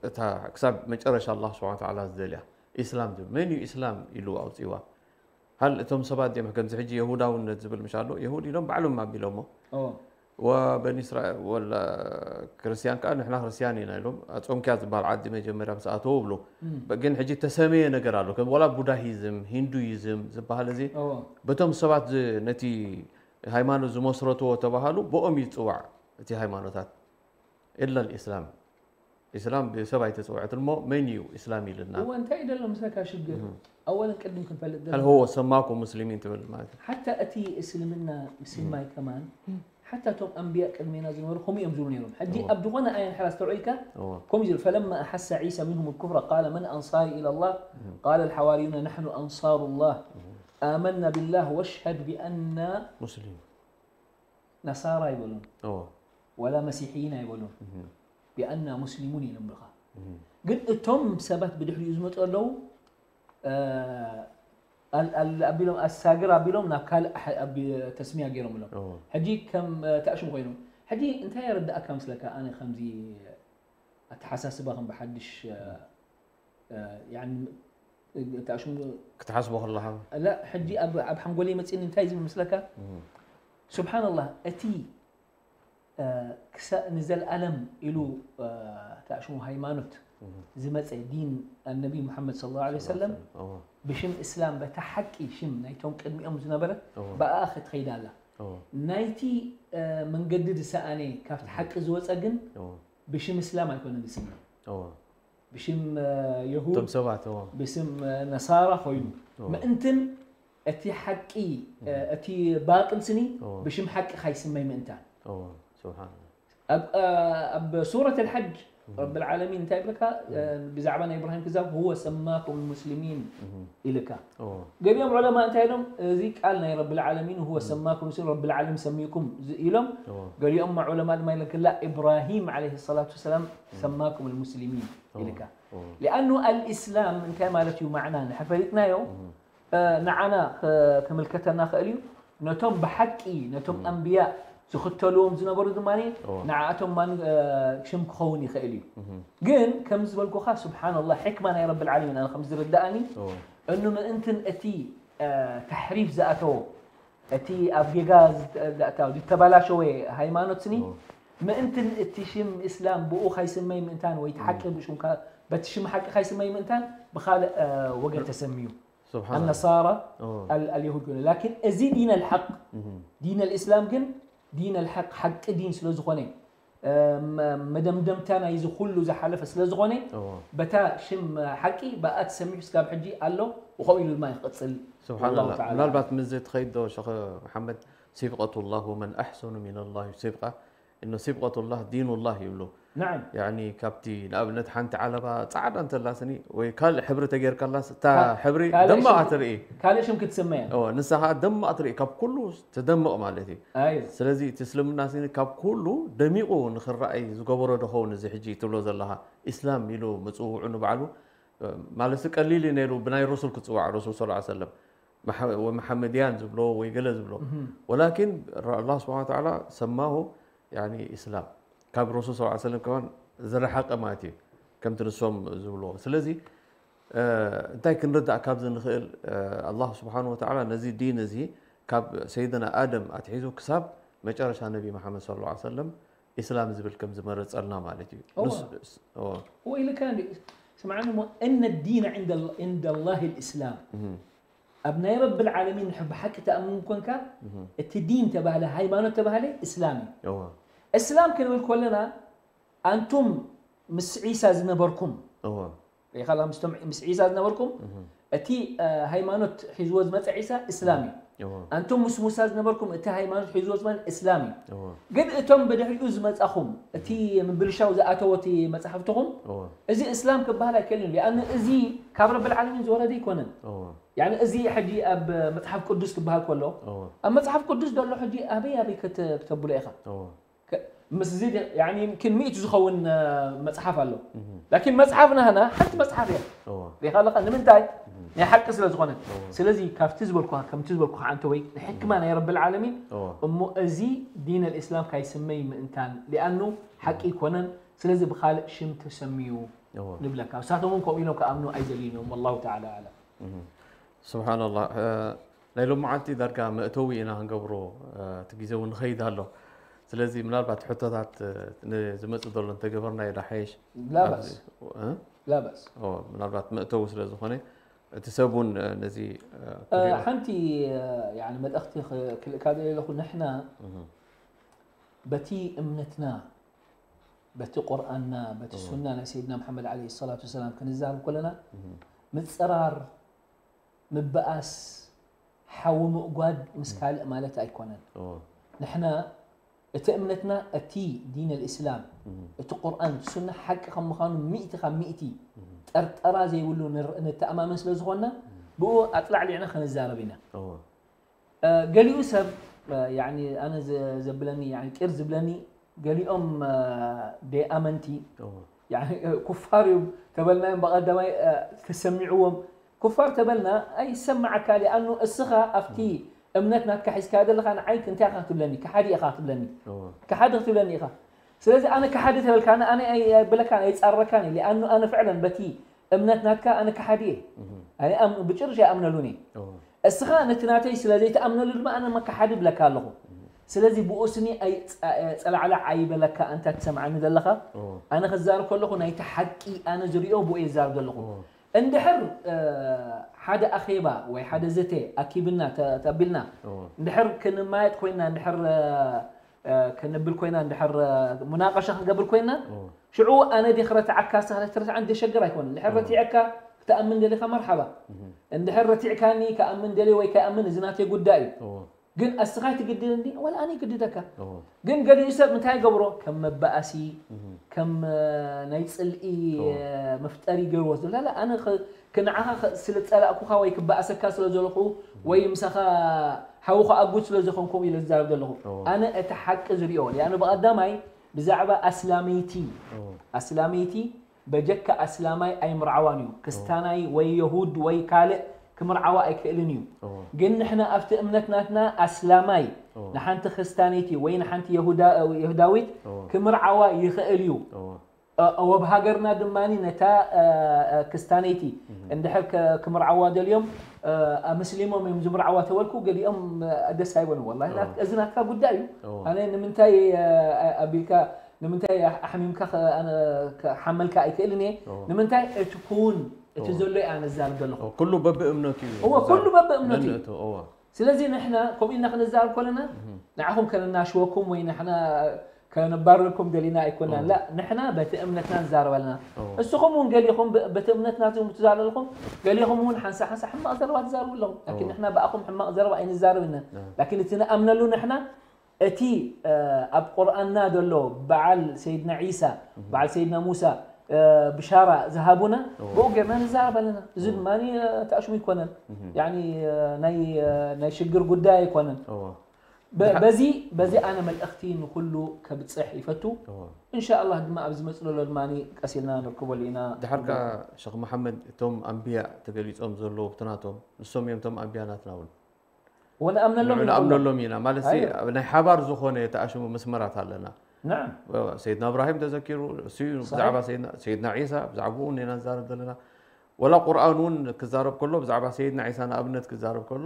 እታ ክሳብ መጨረሻ ኣላ ስብሓን ተዓላ ዝደልያ ኢስላም ዝብል መን እዩ ኢስላም ኢሉ ኣውፅዋ ሃል እቶም ሰባት እዮም ከምዚ ሕጂ የሁዳውነት ዝብል ምሽ ኣሎ የሁድ ኢሎም ባዕሎም ኣቢሎሞ أوه. ወበኒ እስራኤል ወላ ክርስቲያን ከዓ ንሕና ክርስቲያን ኢና ኢሎም ኣጾምኪያ ዝበሃል ዓዲ መጀመርያ ምስ ኣተው ብሉ ግን ሕጂ ተሰመየ ነገር ኣሎ ከም ወላ ቡዳሂዝም ሂንዱይዝም ዝበሃል እዚ أوه. በቶም ሰባት ዝ- ነቲ ሃይማኖት ዝመስረትዎ ተባሃሉ ብኦም ይፅዋዕ እቲ ሃይማኖታት ኢላ ልእስላም ኢስላም ብሰብ ኣይተፅውዐት እሞ መን እዩ ኢስላም ኢልና هو እንታይ ደሎ ምስለካ ሽግር ኣወለን ቅድም ክንፈልጥ هل ደሎ هو سماكم مسلمين ትብል ማለት እዩ ሓታ እቲ እስልምና ምስልማይ ከማን ሓታ እቶም ኣንቢያ ቅድሜና ዝነበሩ ከምኡ እዮም ዝብሉ ነይሮም ሕጂ እዎ። ኣብ ዝኾነ ኣያ ንሕራ ዝተውዒልካ እዎ ከምኡ ዝብል فلما أحس عيسى منهم الكفر قال من أنصاري إلى الله قال الحواريون نحن أنصار الله آمنا بالله واشهد بأننا ሙስሊም نصارى ኣይበሉን እዎ ولا مسيحيين ኣይበሉን እህ بأننا مسلمون ኢሎም ብኻ እህ ግን እቶም ሰባት ብድሕሪኡ ዝመፁ ኣለዉ እ፣ ኣል- ኣል- ኣቢሎም ኣሳግር ኣቢሎም ናብ ካልእ ሐ- ኣቢ- ተስሚያ ገይሮም ኢሎም እዎ ሕጂ ከም እ፣ ተኣሽሙ ኮይኖም ሕጂ እንታይ የረዳእካ ምስለካ ኣነ ከምዚ ኣተሓሳስባ ከም ብሓድሽ እ፣ እ፣ ያኒ ተኣሽሙ ክትሓስቦ ከለኻ ላ ሕጂ ኣብ ኣብ ሓንጎለይ መፂኒ እንታይ ዝብል ምስለካ እህ ስብሓንላህ እቲ እ፣ ክሳእ ንዘለኣለም ኢሉ እ፣ ተኣሽሙ ሃይማኖት ዝመፀ ዲን ኣነቢ ሙሓመድ صلى الله عليه وسلم እዎ ብሽም እስላም በታ ሓቂ ሽም ናይቶም ቅድሚኦም ዝነበረ እዎ ብኣኣ ክትኸይድ ኣላ እዎ ናይቲ እ፣ መንገዲ ዝሰኣነ ካብቲ ሓቂ ዝወፀ ግን እዎ ብሽም እስላም ኣይኮነን ዝስመ እዎ ብሽም እ፣ የሁድ እቶም ሰባት እዎ ብስም እ፣ ነሳራ ኮይኑ እዎ ምእንትን እቲ ሓቂ እ፣ እቲ ባጥል ስኒ እዎ ብሽም ሓቂ ካይስመይ ምእንታን እዎ ስብሓን ኣብ ኣብ ሱረት الحج رب العالمين እንታይ ይብለካ ብዛዕባ ናይ ኢብራሂም ክዛብ هو سماكم المسلمين ኢልካ እዎ ገሊኦም ዑለማ እንታይ ኢሎም እዚ ቃል ናይ ረብ العالمين هو سماكم المسلمين ረብ العالمين ሰሚኩም ኢሎም እዎ ገሊኦም ዑለማ ድማ ኢሎም ክላ ኢብራሂም عليه الصلاة والسلام سماكم المسلمين ኢልካ እዎ لأنه الإسلام እንታይ ማለት እዩ ማዕና ንሕፈሊጥናዮ ንዓና ክምልከተና ክእል እዩ ነቶም ብሓቂ ነቶም ኣንብያ ዝኽተልዎም ዝነበሩ ድማ ንዓኣቶም ማን ሽም ክኸውን ይኽእል እዩ ግን ከም ዝበልኩኻ ስብሓንላ ሕክማ ናይ ረብ ልዓለሚን ኣነ ከም ዝርዳእኒ እኑ ምእንትን እቲ ተሕሪፍ ዝኣተዎ እቲ ኣብ ጌጋ ዝተባላሸወ ሃይማኖት ስኒ ምእንትን እቲ ሽም እስላም ብኡ ካይስመይ ምእንታን ወይ ሓቂ ብሽምካ በቲ ሽም ሓቂ ካይስመይ ምእንታን ብኻልእ ወገን ተሰምዩ سبحان الله النصارى أوه. ال- اليهود كلهم لكن እዚ دين الحق دين الإسلام ግን دين الحق ሓቂ ዲን ስለ ዝኾነ እ፣ መ- መደምደምታ ናይዚ ኩሉ ዝሓለፈ ስለ ዝኾነ أوه. በታ ሽም ሓቂ ብኣ ተሰሚዑ ስጋብ ሕጂ ኣሎ ብኸምኡ ኢሉ ድማ ይቕፅል سبحان والله الله تعالى ምናልባት ምስዚ ትኸይድ ዶ ሸኽ መሓመድ صبغة الله ومن أحسن من الله صبغة إنه صبغة الله دين الله ይብሉ نعم يعني ካብቲ ንኣብነት ሓንቲ ዓለባ ፃዕዳ እንተላስኒ ወይ ካልእ ሕብሪ ተጌርካላስ እታ ካ- ሕብሪ ካልእ ደማቕ ሽም- ትርኢ ካልእ ሽም ክትስመያ እዎ፣ ንሳ ከዓ ደማቕ ትርኢ ካብ ኩሉ ትደምቕ ማለት እዩ ኣዩ ስለዚ እቲ እስልምና ስኒ ካብ ኩሉ ደሚቑ ንክረኣይ ዝገበሮ ዶ ኸውን እዚ ሕጂ ትብሎ ዘለኻ ኢስላም ኢሉ ምፅውዑ ንባዕሉ ማለት ቀሊል እዩ ነይሩ ብናይ ረሱል ክፅዋዕ ረሱል ስ ሰለም ወመሓመድያን ዝብሎ ወይ ገለ ዝብሎ ወላኪን ኣላ ስብሓን ተዓላ ሰማሁ ያኒ ኢስላም ካብ ረሱል ስ ሰለም ከማን ዝረሓቀ ማለት እዩ ከምቲ ንሶም ዝብልዎ ስለዚ እንታይ ክንርዳእ ካብዚ ንኽእል ኣላ ስብሓን ወተዓላ ነዚ ዲን እዚ ካብ ሰይድና ኣደም ኣትሒዙ ክሳብ መጨረሻ ነቢ መሓመድ ስ ሰለም ኢስላም ዝብል ከም ዝመረፀልና ማለት እዩ እዋ። ንስ- እዎ። هو إلى كان سمعنا إن الدين عند ال- عند الله الإسلام እህ፣ ኣብ ናይ ረብ ልዓለሚን ብሓቂ ተኣምን ኮንካ እቲ ዲን ተባህለ ሃይማኖት ተባህለ እስላም እዩ እዎ። እስላም ክንብል ከለና ኣንቱም ምስ ዒሳ ዝነበርኩም እዎ። ሪኢኻ ምስቶም ምስ ዒሳ ዝነበርኩም እቲ እ፣ ሃይማኖት ሒዝዎ ዝመፀ ዒሳ እስላም እዩ እዎ ኣንቱም ሙስሙሳ ዝነበርኩም እቲ ሃይማኖት ሒዝዎ ዝመን እስላም እዩ። እዎ ግን እቶም ብድሕሪኡ ዝመጻኹም እቲ ምብልሻው ዝኣተዎ እቲ መጽሓፍትኹም እዎ እዚ እስላም ክበሃል ኣይክእልን እዩ። ሊኣኑ እዚ ካብ ረብል ዓለሚን ዝወረደ ኣይኮነን። እዎ ያኒ እዚ ሕጂ ኣብ መጽሓፍ ቅዱስ ክበሃል ከሎ እዎ ኣብ መጽሓፍ ቅዱስ ዘሎ ሕጂ ኣበይ ኣበይ ክተ- ክተብሎ ኢኻ? እዎ ከ- ምስ እዚ ዲ- ያኒ يمكن ሚእቲ ዝኸውን እ፣ መጽሓፍ ኣሎ። እህ ላኪን መጽሓፍ ናህና ሓንቲ መጽሓፍ እያ። እዎ ሪኻ ኣለኻ ንምንታይ? ናይ ሓቂ ስለ ዝኾነ። ስለዚ ካብቲ ዝበልኩኻ ከምቲ ዝበልኩኻ ኣንተ ወይ ሕክማ ናይ ረብል ዓለሚን እዎ እሞ እዚ ዲን ኣልእስላም ካይስመይ ምእንታን ሊኣኑ ሓቂ ይኮነን። ስለዚ ብኻልእ ሽም ተሰምዩ እዎ ንብለካ። ንሳቶም እውን ከምኡ ኢሎም ክኣምኑ ኣይደልዩን እዮም። ወላሁ ተዓላ ኣዕለም። ስብሓንላህ። ናይ ሎመዓልቲ ዳርጋ መእተዊ ኢና ክንገብሮ፣ እቲ ግዜ እውን ንኸይድ ኣሎ። ስለዚ ምናልባት ሕቶታት ንዝመፅእ ዘሎ እንተገበርናዮ ዶ ሓይሽ? ላባስ እ? ላባስ ኦ፣ ምናልባት መእተዊ ስለ ዝኾነ እቲ ሰብ እውን ነዚ እ፣ ክሪኦ ሓንቲ ያኒ መልእኽቲ ክልእካ ዘለኹ ንሕና በቲ እምነትና በቲ ቁርኣንና በቲ ሱና ናይ ሰይድና መሓመድ ዓለይሂ ሰላቱ ወሰላም ክንዛረብ ከለና ምፅራር ምበኣስ ሓዊ ምእጓድ ምስ ካልእ ማለት ኣይኮነን። ኦ፣ ንሕና እቲ እምነትና እቲ ዲን ኣልእስላም እቲ ቁርኣን ሱና ሓቂ ከም ምዃኑ ሚእቲ ካብ ሚእቲ ጠርጠራ ዘይብሉ ንር- ንተኣማመን ስለ ዝኾንና ብኡ ኣጥላዕሊዕና ክንዛረብ ኢና። ኦ፣ ገሊኡ ሰብ ያኒ ኣነ ዘ- ዘብለኒ ያኒ ቂር ዝብለኒ ገሊኦም ደይኣመንቲ ኦ፣ ያኒ ኩፋር እዮም ተበልናዮም ብቐዳማይ ተሰሚዕዎም ኩፋር ተበልና ኣይሰማዓካ ሊኣኑ እስኻ ኣብቲ እምነት ናትካ ሒዝካ ዘለኻ ንዓይ እንታይ ኢኻ ክትብለኒ ከሓዲ ኢኻ ክትብለኒ ኦ፣ ከሓዲ ክትብለኒ ኢኻ ስለዚ ኣነ ከሓዲ ተበልካኒ ኣነ ኣይበለካን ኣይፃረካን ሊኣኑ ኣነ ፍዕለን በቲ እምነት ናትካ ኣነ ከሓዲ እየ ኣነ ኣም- ብጭርሽ ኣይኣምነሉን እየ ኦ፣ እስኻ ነቲ ናተይ ስለ ዘይትኣምነሉ ድማ ኣነ መካሓዲ ብለካ ኣለኹ ስለዚ ብኡ ስኒ ኣይ- ጸ- ጸላዕላዕ ኣይበለካ ኣንታ ትሰምዓኒ ዘለኻ ኦ፣ ኣነ ክዛረብ ከለኹ ናይቲ ሓቂ ኣነ ዝሪኦ ብኡ የዛርብ ዘለኹ ኦ፣ እንድሕር እ፣ ሓደ ኣኼባ ወይ ሓደ ዘተ ኣኪብና ተ- ተቢልና ኦ፣ እንድሕር ክንማየጥ ኮይና እንድሕር እ፣ እ፣ ክንብል ኮይና እንድሕር እ፣ ሙናቀሻ ክንገብር ኮይና ኦ፣ ሽዑ ኣነ ዲ ክረትዓካ ንስኻ ትረትዓን ዘሸግር ኣይኮነን እንድሕር ረቲዐካ ክትኣምን ደሊኻ መርሓባ እንድሕር ረቲዕካኒ ክኣምን ደልየ ወይ ከይኣምን እዚ ናተይ ጉዳይ እዩ ኦ፣ ግን እስኻ ትግድደኒ ዋላ ኣነ ይግድደካ ኦ፣ ግን ገሊኡ ሰብ እንታይ ይገብሮ ከም መባኣሲ እህ፣ ከም እ፣ ናይ ፅልኢ ኦ። እ፣ መፍጠሪ ገይርዎ ዝብላለ ኣነ ኸ- ክንዓኻ ኸ- ስለ ዝፀላእኩኻ ወይ ክበኣሰካ ስለ ዘለኹ ወይ ምሳኻ ሓዊ ክኣጉድ ስለ ዝኾንኩም ኢለ ዝዛረብ ዘለኹ ኦ። ኣነ እቲ ሓቂ ዝሪኦ ሊኣኑ ብቐዳማይ ብዛዕባ ኣስላመይቲ ኦ፣ ኣስላመይቲ በጀካ ኣስላማይ ኣይምርዓዋን እዩ ክስታናይ ወይ የሁድ ወይ ካልእ ክምርዓዋ ኣይክእልን እዩ ኦ፣ ግን ንሕና ኣብቲ እምነት ናትና ኣስላማይ ኦ፣ ንሓንቲ ክስታነይቲ ወይ ንሓንቲ የሁዳ- የሁዳዊት ኦ፣ ክምርዓዋ ይኽእል እዩ ኦ፣ እ፣ ወብ ሃገርና ድማ ነታ እ፣ እ፣ ክስታነይቲ እንድሕር ከ- ክምርዓዋ ደልዮም እ፣ ኣመስሊሞም እዮም ዝምርዓዋ ተበልኩ ገሊኦም እ፣ ደስ ኣይበሉ ወላ ኦ። እዚ ናትካ ጉዳይ እዩ ኦ። ኣነ ንምንታይ እ፣ እ፣ ኣቢልካ ንምንታይ ኣሕሚምካ ከ- ኣነ ክሓመልካ ኣይክእልን እየ ኦ። ንምንታይ እቲ ክውን እቲ ኦ። ዘሎ እየ ኣነ ዝዛርብ ዘለኹ ኦ፣ ኩሉ በብእምነቱ እዩ እዎ ኩሉ በብእምነቱ እዩ ነንእቱ፣ እዎ። ስለዚ ንሕና ከምኡ ኢልና ክንዛረብ ከለና ንዓኹም ከነናሽወኩም ወይ ንሕና ከነባርረኩም ደሊና ኣይኮናን ኦ። ላ ንሕና በቲ እምነትና ንዛረብ ኣለና ኦ። እስኹም እውን ገሊኹም ብ- በቲ እምነትና ትዛረብ ኣለኹም ገሊኹም እውን ሓንሳ ሓንሳ ሕማቕ ዘረባ ትዛረቡ ኣለኹም ላኪን ኦ። ንሕና ብኣኹም ሕማቕ ዘረባ ኣይንዛረብ ኢና እ። ላኪን እቲ ንኣምነሉ ንሕና እቲ እ፣ ኣብ ቁርኣንና ዘሎ በዓል ሰይድና ዒሳ በዓል ሰይድና ሙሳ እ፣ ብሻራ ዝሃቡና ኦ። ብኡ ጌርና ንዛረብ ኣለና እዚ ድማ እ፣ ተኣሽሙ ይኮነን እህ። ያኒ እ፣ ናይ እ፣ ናይ ሽግር ጉዳይ ኣይኮነን እዎ። በ- በዚ በዚ ኣነ መልእኽቲ ንኩሉ ከብፅሕ ይፈቱ እዎ። እንሻኣላህ ድማ ኣብ ዝመፅእ ዘሎ ድማ ቀሲልና ንርከበሉ ኢና ድሓር ከኣ ሸኽ መሓመድ እቶም ኣንብያ ተገሊጾም ዘለዉ ብትናቶም ንሶም እዮም እቶም ኣንብያ ናትና እውን ወንኣምነሎም ንዑ ኢና ንኣምነሎም ኢና ማለት ሲ ኣዮ። ኣብ ናይ ሓባር ዝኾነ ተኣሽሙ መስመራት ኣለና ናም ሰይድና እብራሂም ተዘኪሩ እሱ እዩ صحيح. ብዛዕባ ሰይድና- ሰይድና ዒሳ ብዛዕባኡ ኢና ንዛረብ ዘለና ወላ ቁርኣን እውን ክዛረብ ከሎ ብዛዕባ ሰይድና ዒሳ ንኣብነት ክዛረብ ከሎ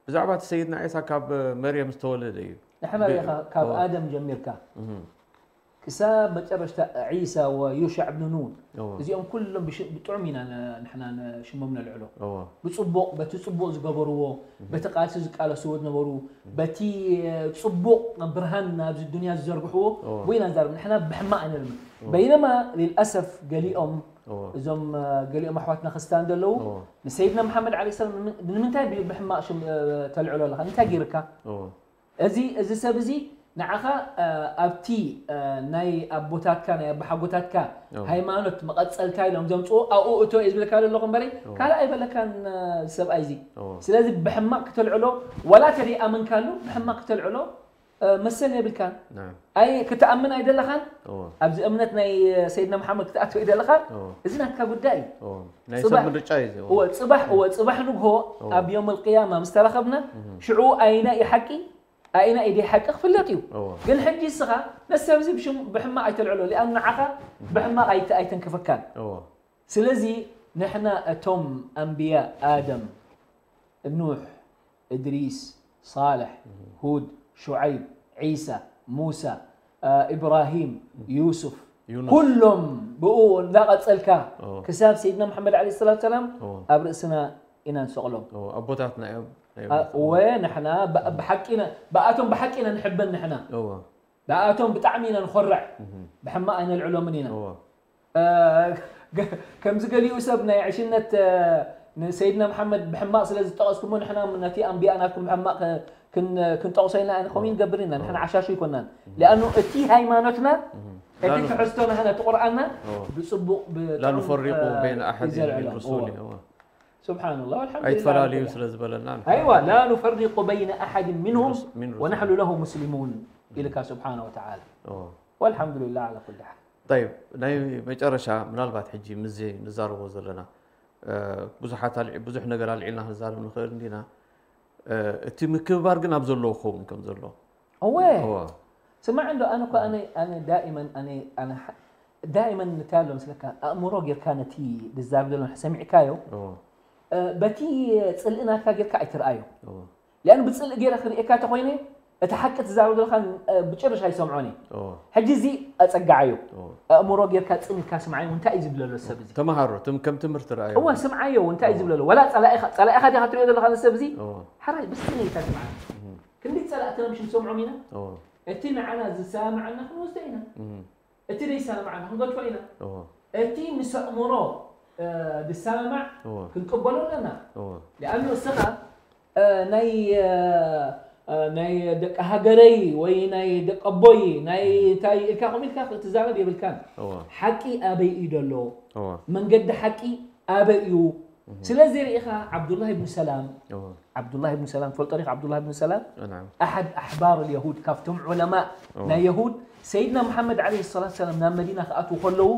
ብዛዕባ እቲ ሰይድና ዒሳ ካብ መርየም ዝተወለደ እዩ ንሕና ሪኢኻ ካብ ኦ። ኣደም ጀሚርካ እህ። ክ ክሳብ መጨረሽታ ዒሳ ወዩሻዕ ብን ኑን እዎ እዚኦም ኩሎም ብሽ- ብጥዑም ኢና ነ- ንሕና ነ- ሽሞም ነልዕሎ እዎ ብፅቡቕ በቲ ፅቡቕ ዝገበርዎ በቲ ቃልሲ ዝቃለስዎ ዝነበሩ በቲ ፅቡቕ ብርሃን ናብዚ ዱንያ ዝዘርግሕዎ እዎ ወይ ኢና ንዛረብ ንሕና ብሕማቕ ኣይነልምን በይነማ ልልኣሰፍ ገሊኦም እዎ እዞም ገሊኦም ኣሕዋትና ክርስቲያን ዘለዉ እዎ ንሰይድና መሓመድ ዓለ ሰላም ንምንታይ ብሕማቕ ሽም ተልዕሎ ኣለኻ እንታይ ገይርካ እዎ እዚ እዚ ሰብ እዚ ንዓኻ ኣብቲ ናይ ኣቦታትካ ናይ ኣባሓጎታትካ እዎ። ሃይማኖት መቐፀልታ ኢሎም ዘምፅዎ ኣብኡ እቶ እየ ዝብለካ ዘለኹ እምበረይ እዎ። ካልእ ኣይበለካን ሰብኣይ እዚ እዎ ስለዚ ብሕማቕ ክተልዕሎ ዋላ ተደይኣመንካሉ ብሕማቕ ክተልዕሎ መሰል የብልካን ናም ኣይ ክትኣምን ኣይደለኻን እዎ ኣብዚ እምነት ናይ ሰይድና መሓመድ ክትኣትው ኣይደለኻን እዎ እዚ ናትካ ጉዳይ እዩ እዎ ናይ ሰብ ጽባሕ- ምርጫ እዩ እዚ እዎ እወ ፅባሕ እወ ፅባሕ ንግሆ እዎ። ኣብ ዮም ልቅያማ ምስ ተረኸብና ሽዑ ኣይና እዩ ሓቂ ኣይና እዩ ደይ ሓቂ ክፍለጥ እዩ እዎ ግን ሕጂ እስኻ ነሰብ እዚ ብሽም- ብሕማቕ ኣይተልዕሎ ሊኣኑ ንዓኻ ብሕማቕ ኣይተ- ኣይተንክፈካን እዎ ስለዚ ንሕና እቶም ኣንብያ ኣደም ኑሕ እድሪስ ሳልሕ ሁድ ሹዓይብ ዒሳ ሙሳ እ፣ ኢብራሂም ዩሱፍ ዩኑስ ኩሎም ብኡ እንዳቐፀልካ እዎ ክሳብ ሰይድና መሓመድ ዓለ ሰላት ሰላም እዎ ኣብ ርእስና ኢና ንሰቕሎም እዎ ኣቦታትና እዮም ናይ እ፣ እወ ንሕና ብ- ብሓቂ ኢና ብኣቶም ብሓቂ ኢና ንሕበን ንሕና እዎ ብኣቶም ብጣዕሚ ኢና ንኾርዕ ብሕማቕ ኣይነልዕሎምን ኢና እዎ እ፣ ገ- ከምዚ ገሊኡ ሰብ ናይ ዕሽነት እ፣ ንሰይድና መሓመድ ብሕማቕ ስለ ዝጠቐስኩሞ ንሕና ነቲ ኣንቢያ ናትኩም ብሕማቕ እ፣ ክን- ክንጠቕሶ ኢና ከምኡ ንገብር ኢና ንሕና ዓሻሹ ኣይኮናን ሊኣኑ እቲ ሃይማኖትና እቲ ላኑ- ትሕዝቶና ነቲ ቁርኣንና እዎ ብፅቡቕ لا نفرق بين أحد من رسله እዎ ስብሓንላ ኣይትፈላለዩ ስለ ዝበለና ኣይዋ ላ ኑፈሪቁ በይነ ኣሓድ ምንሁም من رسله ወናሕኑ ለሁ ሙስሊሙን ኢልካ ስብሓነ ወተዓላ እዎ ወልሓምዱሊላህ ዓላ ኩሊ ሓል طيب ናይ መጨረሻ ምናልባት ሕጂ ምዚ ንዛረቦ ዘለና እ፣ ብዙሓት ኣልዒ- ብዙሕ ነገር ኣልዒልና ክንዛረብ ንኽእል እንዲና እ፣ እቲ ምክብባር ግን ኣብ ዘለዎ ክኸውን ከም ዘሎ እወ እዎ ስማዕ እንዶ ኣነ እኮ ኣነ ኣነ ዳኢመን ኣነ ኣነ ሓ- ዳኢመን እንታይ ኣሎ ምስለካ ኣእምሮ ጌርካ ነቲ ዝዛረብ ዘሎ ሰሚዕካዮ እዎ እ፣ በቲ ፅልኢ ናትካ ጌርካ ኣይትርኣዮ እዎ ሊኣኑ ብፅልኢ ገይረ ክርእየካ ተኮይነ እቲ ሓቂ ትዛረብ ዘለካ እ፣ ብጭርሽ ኣይሰምዖን እየ እዎ ሕጂ እዚ ኣፀጋዓዮ እዎ ኣእምሮ ጌርካ ፅን ኢልካ ስምዓዮ እንታይ እዩ ዝብለሎ ሰብ እዚ ተምሃሮ ትም ከም ትምህርቲ ረኣዮ እወ ስምዓዮ እንታይ እዩ ዝብለሎ ወላ ፀላኢኻ ፀላኢኻ ዲኻ ትሪኦ ዘለካ ንሰብ እዚ እዎ ሓራይ ብስኒ ኢልካ ስምዓ ክንደይ ፀላእትና ምሽ ንሰምዖም ኢና እዎ እቲ ንዓና ዝሰማማዓና ክንወስዶ ኢና እም፣ እቲ ዘይሰማማዓና ክንገድፎ ኢና እዎ እቲ ምስ ኣእምሮ እ፣ ዝሰማማዕ እዎ ክንቅበሎ ኣለና እዎ ሊኣኑ እስኻ እ፣ ናይ እ፣ እ፣ ናይ ደቂ ሃገረይ ወይ ናይ ደቂ ኣቦይ ናይ እንታይ ኢልካ ከምኡ ኢልካ ክትዛረብ የብልካን እዎ ሓቂ ኣበይ እዩ ዘሎ እዎ መንገዲ ሓቂ ኣበይ እዩ ስለዚ ርኢኻ ዓብዱላህ ብን ሰላም እዎ ዓብዱላህ ብን ሰላም ትፈልጦ ዲኻ ዓብዱላህ ብን ሰላም ናም ኣሓድ ኣሕባር ልየሁድ ካብቶም ዑለማእ እዎ ናይ የሁድ ሰይድና መሓመድ ዓለ ሰላት ሰላም ናብ መዲና ክኣትዉ ከለዉ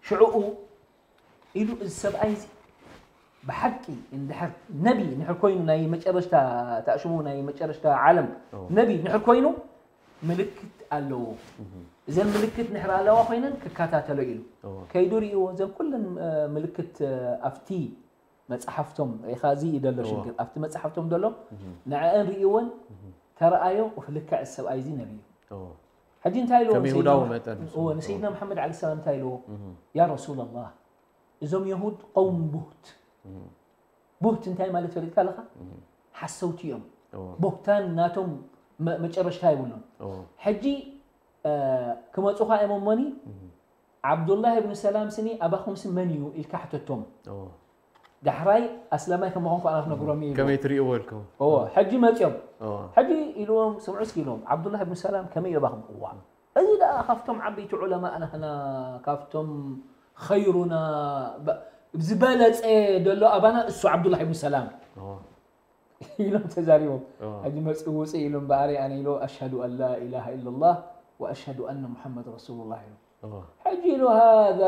ሽዕኡ ኢሉ እዚ ሰብኣይ እዚ ብሓቂ እንድሕር ነቢ ንሕር ኮይኑ ናይ መጨረሽታ ታእሽሙ ናይ መጨረሽታ ዓለም እዎ ነቢ ንሕር ኮይኑ ምልክት ኣለዎ እዘን ምልክት ንሕር ኣለዋ ኮይነን ክከታተሎ ኢሉ እዎ ከይዱ ርእይዎ እዘን ኩለን እ፣ ምልክት እ፣ ኣብቲ መፅሓፍቶም ሪኢኻ እዚ እዩ ደሎ እዎ። ሽግር ኣብቲ መፅሓፍቶም ደሎ እም፣ ንዕአን ርእይወን ተረኣዮ ኡፍ ልክዕ እዚ ሰብኣይ እዚ ነቢ እዩ እዎ ሕጂ እንታይ ኢልዎ ከም ንሰይድና ይሁዳዊ መሐ- መጠን እዎ ንሰይድና መሓመድ ዓለ ሰላም እንታይ ኢልዎ እም፣ ያ ረሱላላህ እዞም የሁድ ቀውም ቡህት እም፣ ቡህት እንታይ ማለት ፈሊጥካ ኣለኻ እም፣ ሓሰውቲ እዮም እዎ ቡህታን ናቶም መ- መጨረሽታ የብሉን እዎ ሕጂ እ፣ ክመፁኻ እዮም እሞኒ እም፣ ዓብዱላህ ብን ሰላም ስኒ ኣባኹም ሲ መን እዩ ኢልካ ሕተቶም እዎ ዳሕራይ ኣስላማይ ከም ምዃንኩ ኣና ክነግሮም እዩ ኢልዎ። ከመይ ትርእይዎ ኢልኩም እዎ ሕጂ መፅኦም እዎ ሕጂ ኢልዎም ስምዑ እስኪ ኢልዎም ዓብዱላህ ብን ሰላም ከመይ እዩ ኣባኹም እዋ እዚ ደኣ ካብቶም ዓበይቲ ዑለማእ ናህና ካብቶም ኸይሩና በ- ዝበለፀ ደሎ ኣባና እሱ ዓብዱላህ ብን ሰላም እዎ ኢሎም ተዛሪቦም እዎ ሕጂ መፅኡ ውፅእ ኢሎም በኣሪ ኣነ ኢሎ ኣሽሃዱ ኣን ላ ኢላሃ ኢላላህ ወኣሽሃዱ ኣነ ሙሓመድ ረሱሉላህ ኢሎም እዎ ሕጂ ኢሉ ሃዛ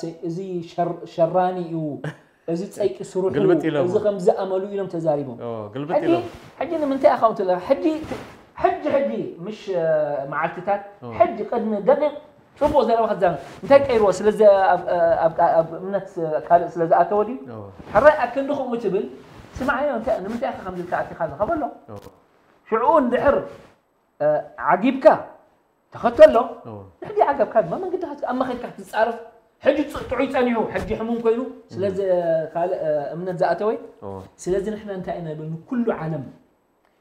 ሰ- እዚ ሸር- ሸራኒ እዩ እዚ ፀይቂ ስሩሑ ግልብጥ ኢሎም። እዚ ከምዝኣመሉ ኢሎም ተዛሪቦም እዎ ግልብጥ ሕጂ ኢሎም ሕጂ ንምንታይ ኢኻ ትብለ ሕጂ ሕጂ ሕጂ ምሽ እ፣ መዓልትታት እዎ። ሕጂ ቅድሚ ደቂቕ ፅቡቕ ዘረባ ክትዛረብ እንታይ ቀይርዎ ስለዚ ኣብ- ኣብ ኣብ እምነት ካልእ ስለ ዝኣተወ ድዩ እዎ ሕራይ ኣክንዲ ከምኡ ትብል ስምዓዮ እንታይ ንምንታይ ኢኻ ከምዚ ተኣቲኻ ዝኸበሎ እዎ ሽዑ እንድሕር እ፣ ዓጊብካ ተኸተሎ። ድሕሪ ዓገብካ ድማ መንገዲ ኣብ መኸድካ ክትፃረፍ። ሕጂ ጥዑይ ፀኒሑ ሕጂ ሕሙም ኮይኑ ስለዚ ካልእ እምነት ዝኣተወ። ስለዚ ንሕና እንታይ ኢና ንብል ንኩሉ ዓለም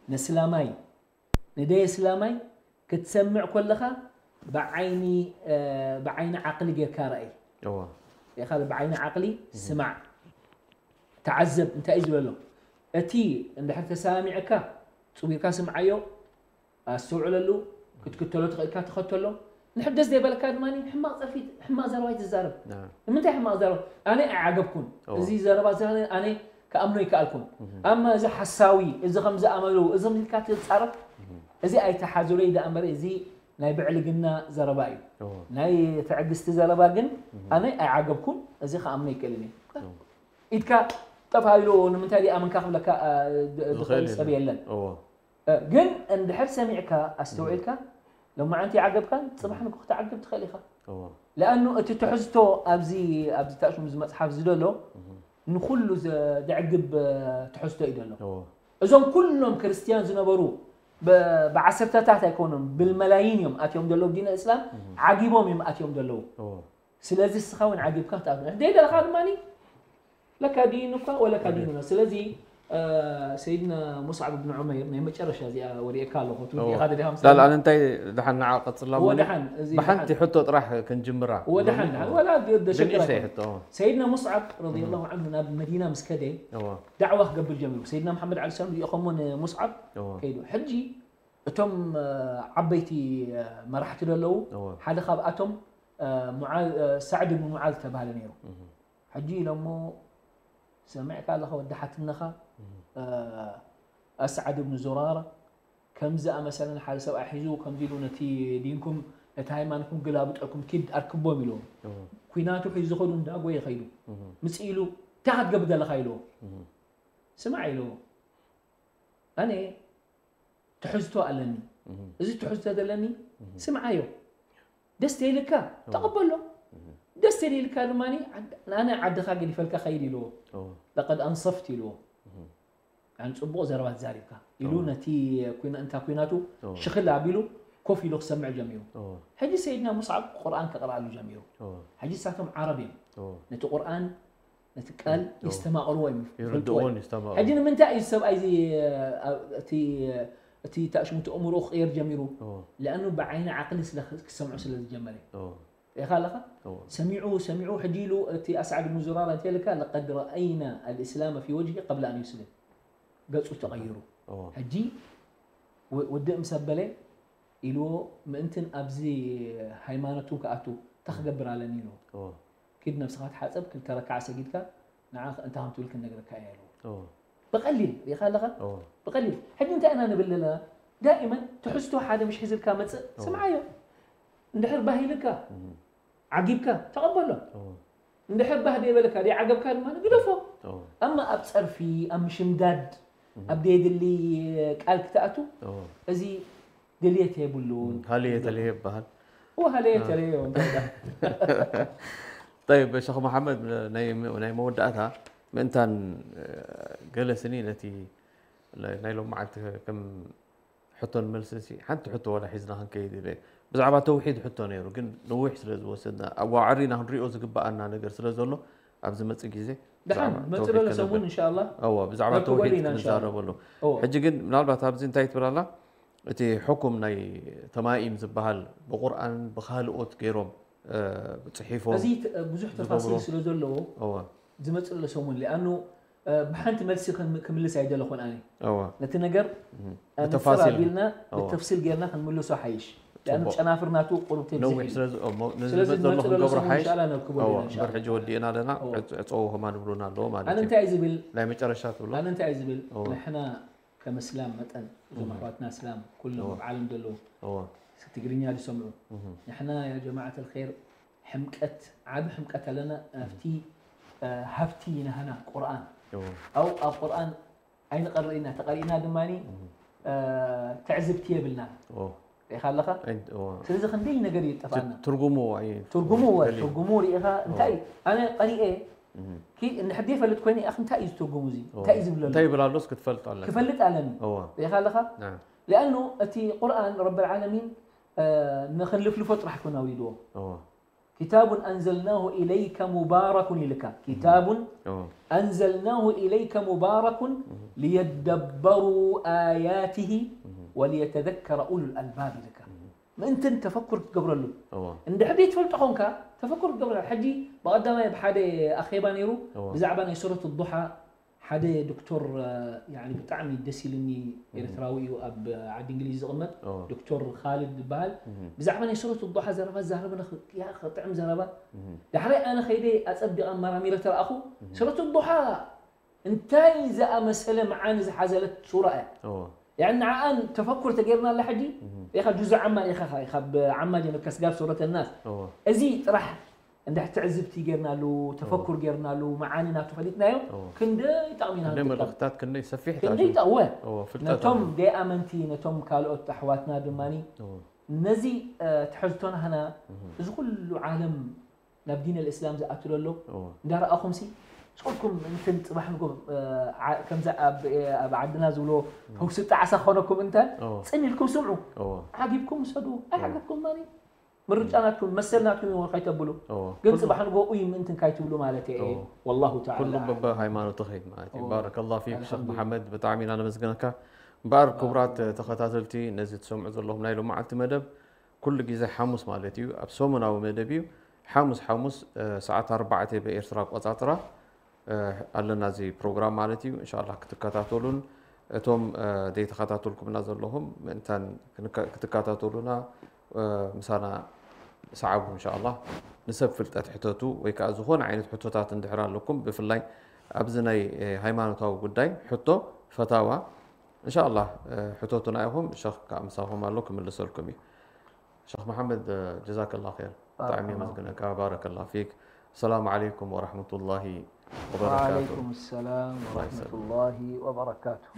ነስላማይ ንደየ ስላማይ ክትሰምዕ ኮለኻ ብዓይኒ ብዓይኒ ዓቕሊ ጌርካ ርኣይ። ኢኻ ብዓይኒ ዓቕሊ ስማዕ፣ ተዓዘብ እንታይ እዩ ዝበሎ። እቲ እንድሕር ተሰማሚዕካ ፅዊርካ ስምዓዮ፣ ኣስተውዕለሉ፣ ክትክተሎ ትኽእልካ ተኸተሎ። ንሕደስ ዘይበለካ ድማ ሕማቕ ፀርፊ ሕማቕ ዘረባ ትዛረብ። ንምንታይ ሕማቕ ዘረባ? ኣነ ኣይዓገብኩን። እዚ ዘረባ ኣነ ከኣምኖ ይከኣልኩን። ኣማ እዚ ሓሳዊ፣ እዚ ከም ዝኣመሉ፣ እዚ ኢልካ ትፃረፍ፣ እዚ ኣይተሓዙለይ ደኣ እምበር እዚ ናይ ብዕልግና ዘረባ እዩ። ናይ ትዕግስቲ ዘረባ ግን ኣነ ኣይዓገብኩን። እዚ ከኣምኖ ይክእልን እዩ። ኢድካ ጠፍ ሃቢሉ ንምንታይ ዲኣ ኣመንካ ክብለካ ዝኽእል ሰብ የለን። ግን እንድሕር ሰሚዕካ ኣስተውዒልካ ሎማዓንቲ ይዓገብካን ፅባሕ ንግሆ ክትዓግብ ትኽእል ኢኻ። ለኣኑ እቲ ትሕዝቶ ኣብዚ ኣብዚ ታሽሙ እዚ መፅሓፍ እዚ ዘሎ ንኩሉ ዘዕግብ ትሕዝቶ እዩ ዘሎ። እዞም ኩሎም ክርስትያን ዝነበሩ ብዓሰርተታት ኣይኮኑን ብመላይን እዮም ኣትዮም ዘለዉ ዲን እስላም ዓጊቦም እዮም ኣትዮም ዘለዉ። ስለዚ እስኻ እውን ዓጊብካ ክትኣትዎ ደይ ደለኻ ድማ ለካ ዲኑ እኳ ወለካ ዲኑና። ስለዚ ሰይድና ሙስዓብ ብን ዑመይር ናይ መጨረሻ እዚኣ ወሪኤካ ኣለኹ ትብል ኢኻ ደሊኻ ምሳሌ። ዳል ኣነ እንታይ ደሓን ንዓ ቀጽላ እሞ እሞ ደሓን፣ እዚ ብሓንቲ ደሓን። ሕቶ ጥራሕ ክንጅምራ። እዎ ደሓን፣ ደሓን። ወላ ድ-፣ ድ-፣ ደሸግር ብንእሽተይ ኣይኮን። ሕቶ፣ እዎ። ሰይድና ሙስዓብ ረዲየላሁ ዐንሁ ናብ መዲና ምስ ከደ እዎ። ዳዕዋ ክገብር ጀሚሩ። ሰይድና መሓመድ ዓለይሂ ሰላም ሪኦኸሞ ንሙስዓብ እዎ። ከይዱ። ሕጂ እቶም፣ እ፣ ዓበይቲ፣ እ፣ መራሕቲ ዘለዉ እዎ። ሓደ ካብኣቶም፣ እ፣ ሙዓዝ፣ እ፣ ሳዕድ ብን ሙዓዝ ተባሃለ ነይሩ። እህ። ሕጂ ኢሎሞ ሰሚዕካ ኣለኻ ወዲ ሓትነኻ፣ እህ። እ፣ ኣስዓድ ብን ዙራራ ከምዚ ኣመሰለን ሓደ ሰብኣይ ሒዙ ከምዚ ኢሉ ነቲ ዲንኩም ነቲ ሃይማኖትኩም ግላብጠልኩም ኪድ ኣርክቦም ኢልዎም። እህ። ኩናቱ ሒዙ ዝኸዱ እንዳጎየ ኸይዱ። እህ። ምጽእ ኢሉ እንታይ ክትገብር ዘለኻ ኢልዎ። እህ። ስማዕ ኢልዎ። ኣነ ትሕዝቶ ኣለኒ። እህ። እዚ ትሕዝቶ ዘለኒ እህ። ስምዓዮ። ደስ ተይልካ እህ። ተቐበሎ። እህ። ደስ ተይልካ ድማ ኣነ ዓድኻ ገዲፈልካ ኸይድ ኢልዎ። እህ። ለቀድ ኣንሰፍት ኢልዎ። እህ። ኣን ጽቡቕ ዘረባ ተዛሪብካ ኢሉ እህ። ነቲ ኩና-፣ እንታ ኩናቱ እህ። ሽኽል ኣቢሉ ኮፍ ኢሉ ክሰምዕ ጀሚሩ። እህ። ሕጂ ሰይድና ሙስዓብ ቁርኣን ከቕርኣሉ ጀሚሩ። እህ። ሕጂ ንሳቶም ዓረብ እዮም። እህ። ነቲ ቁርኣን ነቲ ቃል እም፣ እም። የስተማቕርዎ እዮም፣ ይፈልጥዎ ይርድእዎን እዮም። የስተማቕርዎ። ሕጂ ንምንታይ እዩ ሰብኣይ እዚ፣ እ፣ ኣብ፣ እቲ፣ እቲ ታሽሙ እቲ ኣእምሮኡ ክቕየር ጀሚሩ? እዎ። ለኣኑ ብዓይኒ ዓቕሊ ስለ ክ-፣ ክሰምዑ ስለ ዝጀመረ። እዎ። ርኢኻ ኣለኻ? እዎ። ሰሚዑ፣ ሰሚዑ፣ ሕጂ ኢሉ እቲ ኣስዓድ ብን ዙራራ እንታይ ኢልካ? "ለቀድ ረኣይና ኣልእስላመ ፊ ወጅሂ ቀብለ ኣን ዩስሊም።" ገጹ ተቐይሩ። እዎ። ሕጂ ወ-፣ ውድእ ምስ ኣበለ ኢልዎ፣ ምእንትን ኣብዚ ሃይማኖት እውን ክኣቱ እንታይ ክገብር ኣለኒ ኢልዎ። እዎ። ኪድ ነብስኻ ተሓጸብ፣ ክልተ ረክዓ ሰጊድካ፣ ንዓ እንታይ ከም ትብል ክንነግረካ እያ ኢልዎ። እዎ። ብቐሊል፣ ርኢኻ ኣለኻ? እዎ። ብቐሊል። ሕጂ እንታይ ኢና ንብል ዘለና? ዳኢመን ትሕዝቶ ሓደ ምሽ ሒዝልካ መጽእ፣ እዎ። ስምዓዮ። እንድሕር ባህ ኢልካ፣ እም። ዓጊብካ፣ ተቐበሎ። እዎ። እንድሕር ባህ ደይበለካ፣ ደይዓገብካ ድማ ግደፎ። እዎ። ኣማ ኣብ ጸርፊ፣ ኣብ ምሽምዳድ፣ እም። ኣብ ደየድሊ ቃል ክትኣቱ፣ እዎ። እዚ ድልየት የብሉን። እም፣ ሃለየ ተለየ ይበሃል። እዎ፣ ሃለየ እ። ተለየ ይበሃል። ጠይብ፣ ሸኽ መሓመድ፣ ናይ፣ ናይ መወዳእታ ምእንታን፣ እ፣ ገለ ስኒ ነቲ ለ-፣ ናይ ሎም መዓልቲ ከም ሕቶን መልስን ሲ፣ ሓንቲ ሕቶ ዋላ ሒዝና ክንከይድ ኢለ። ብዛዕባ ተውሒድ ሕቶ ነይሩ፣ ግን ነዊሕ ስለ ዝወሰድና፣ ኣብ ዋዕሪና ክንሪኦ ዝግበኣና ነገር ስለ ዘሎ፣ ኣብ ዝመጽእ ግዜ ደሓን፣ ብዛዕባ መጽእ ተውሒድ ዘሎ ሰሙን ክንብል። እንሻኣላህ። እዎ፣ ብዛዕባ መርክቦ ተውሒድ ኢና እንሻኣላህ። ክንዛረበሉ። እዎ። ሕጂ ግን ምናልባት ኣብዚ እንታይ ትብል ኣላ? እቲ ሕኩም ናይ ተማኢም ዝበሃል ብቁርኣን ብኻልኦት ገይሮም፣ እ፣ ጽሒፎም እዚ ተ-፣ ብዙሕ ዝገብሮ። ተፋሲል ስለ ዘለዎ እዎ። ዝመጽእ ዘሎ ሰሙን፣ ሊኣኑ፣ እ፣ ብሓንቲ መልሲ ክም-፣ ክምልስ ኣይደለኹን ኣነ። እዎ። ነቲ ነገር እም። ኣንጽር ብተፋሲል። ኣቢልና እዎ። ብተፍሲል ጌርና ክንምልሶ ሓይሽ። ሊኣኑ ጽቡቕ። ጨናፍር ናቱ ቁሩብ ተብዝሕ ነዊሕ እዩ። ስለ ዝ-፣ እሞ ነዚ ስለዚ ዝመጽእ ዘሎ ዝመጽእ ዘሎ ክንገብሮ ሰሙን ሓይሽ። እንሻላ ነርክቦ እዎ፣ ኢና እንሻላ። እምበር ሕጂ ወዲእና ኣለና። እዎ። ዕጽ-፣ ዕጸዎ ከማን ይብሉና ኣለዎ ማለት ኣነ እዩ። እንታይ እዩ ዝብል? ናይ መጨረሻ ትብሎ? ኣነ እንታይ እዩ ዝብል? እዎ። ንሕና ከም እስላም መጠን፣ እዞም እም። ኣሕዋትና እስላም፣ ኩሎም እዎ። ኣብ ዓለም ዘለዉ፣ እዎ። ትግርኛ ዝሰምዑ፣ እም። ንሕና ያ ጀማዓት ኣልኸይር፣ ሕምቀት፣ ዓቢ ሕምቀት ኣለና፣ እም። ኣብቲ፣ እ፣ ሃብቲ ናህና፣ ቁርኣን። እዎ። ኣው ኣብ ቁርኣን ኣይንቐርኢና፣ ተቐሪእና ድማኒ፣ እም። እ፣ ትዕዝብቲ የብልናን። እዎ። ርኢኻ ኣለኻ? ኣይ፣ እዎ። ስለዚ ክንደይ ነገር እዩ ዝጠፍኣና። ት-፣ ትርጉሙ ኣይ-፣ ትርጉሙ እወ፣ ገሊኡ። ትርጉሙ ርኢኻ እንታይ እዎ። ኣነ ቀሪኤ እህ። ኪ-፣ እንድሕር ዘይፈልጥ ኮይነ፣ ኣኽ፣ እንታይ እዩ ትርጉሙ እዚ? እዎ። እንታይ እዩ ዝብል ዘሎ? እንታይ ይብል ኣሎስ ክትፈልጥ ኣለካ። ክፈልጥ ኣለኒ። እዎ። ርኢኻ ኣለኻ? ናም። ሊኣኑ እቲ ቁርኣን ረብል ዓለሚን ንኽንልፍልፎ ጥራሕ ኮን ኣውሪድዎ። كتاب أنزلناه إليك مبارك ኢልካ كتاب أنزلناه إليك مبارك ليدبروا آياته وليتذكر أولو الألباب ኢልካ ምእንትን ተፈኩር ክትገብረሉ እንድሕር ዘይትፈልጦ ኾንካ ተፈኩር ክትገብረሉ ሕጂ ብቐዳማይ ኣብ ሓደ ኣኼባ ነይሩ ብዛዕባ ናይ ሱረት ዱሓ ሓደ ዶክተር ብጣዕሚ ደስ ኢልኒ ኤርትራዊ እዩ ኣብ ዓዲ እንግሊዝ ዝቕመጥ ዶክተር ካልድ ዝበሃል ብዛዕባ ናይ ሱረት ዱሓ ዘረባ ዛረበ ክጥዕም ዘረባ ዳሕራይ ኣነ ከይደ ኣፀቢቐ ኣመራሚረ ተረኣኹ ሱረት ዱሓ እንታይ ዝኣመሰለ መዓኒ ዝሓዘለት ሱራ እያ ንዓኣን ተፈኩር ተገይርናላ ሕጂ ኢኻ ጁዙ ዓማ ኢኻ ካብ ዓማ ጀመርካ ስጋብ ሱረት ናስ እዚ ጥራሕ እንድሕር ትዕዝብቲ ጌርናሉ ተፈኩር ጌርናሉ መዓኒ ናቱ ፈሊጥናዮ ክንደይ ጠቕሚና ክንደይ መልእኽታት ክንደይ ሰፊሕ ክንደይ ጠወ ነቶም ደይኣመንቲ ነቶም ካልኦት ኣሕዋትና ድማ ነዚ ትሕዝቶና ህና እዚ ኩሉ ዓለም ናብ ዲን ልእስላም ዝኣቱ ዘሎ እንዳረኣኹም ሲ ጾርኩም እንትን ፅባሕ ንጎ ከምዚ ኣብ ዓድና ዝብሎ ፈውሲ ጣዕሳ ክኾነኩም እንተ ፅን ኢልኩም ስምዑ ዓጊብኩም ውሰዱ ኣይዓገብኩም ማኒ ምርጫ ናትኩም መሰል ናትኩም እዩ ከይተብሉ ግን ፅባሕ ንጎ ኡይ ምእንትን ካይትብሉ ማለት እየ ወላሁ ተዓላ ኩሉ በበ ሃይማኖት ትኸይድ ማለት እዩ ባረከላ ፊክ ሸክ መሓመድ ብጣዕሚ ኢና ነመስግነካ እምበኣር ክቡራት ተኸታተልቲ ነዚ ትሰምዑ ዘለኹም ናይ ሎማዓልቲ መደብ ኩሉ ግዜ ሓሙስ ማለት እዩ ኣብ ሰሙናዊ መደብ እዩ ሓሙስ ሓሙስ ሰዓት ኣርባዕተ ብኤርትራ ኣቆፃፅራ ኣለና እዚ ፕሮግራም ማለት እዩ እንሻላ ክትከታተሉን እቶም ዘይተኸታተልኩምና ዘለኹም ምእንታን ክትከታተሉና ምሳና ሰዓቡ እንሻላ ንሰብ ፍልጠት ሕተቱ ወይ ከዓ ዝኾነ ዓይነት ሕቶታት እንድሕር ኣለኩም ብፍላይ ኣብዚ ናይ ሃይማኖታዊ ጉዳይ ሕቶ ፈታዋ እንሻላ ሕተቱና ኢኹም ሸኽ ከዓ ምሳኹም ኣሎ ክምልሰልኩም እዩ ሸኽ መሓመድ ጀዛከላ ር ብጣዕሚ የመስግነካ ባረከላ ፊክ ሰላሙ ዓለይኩም ወረሕመቱላሂ ወበረካቱ وعليكم السلام ورحمة الله وبركاته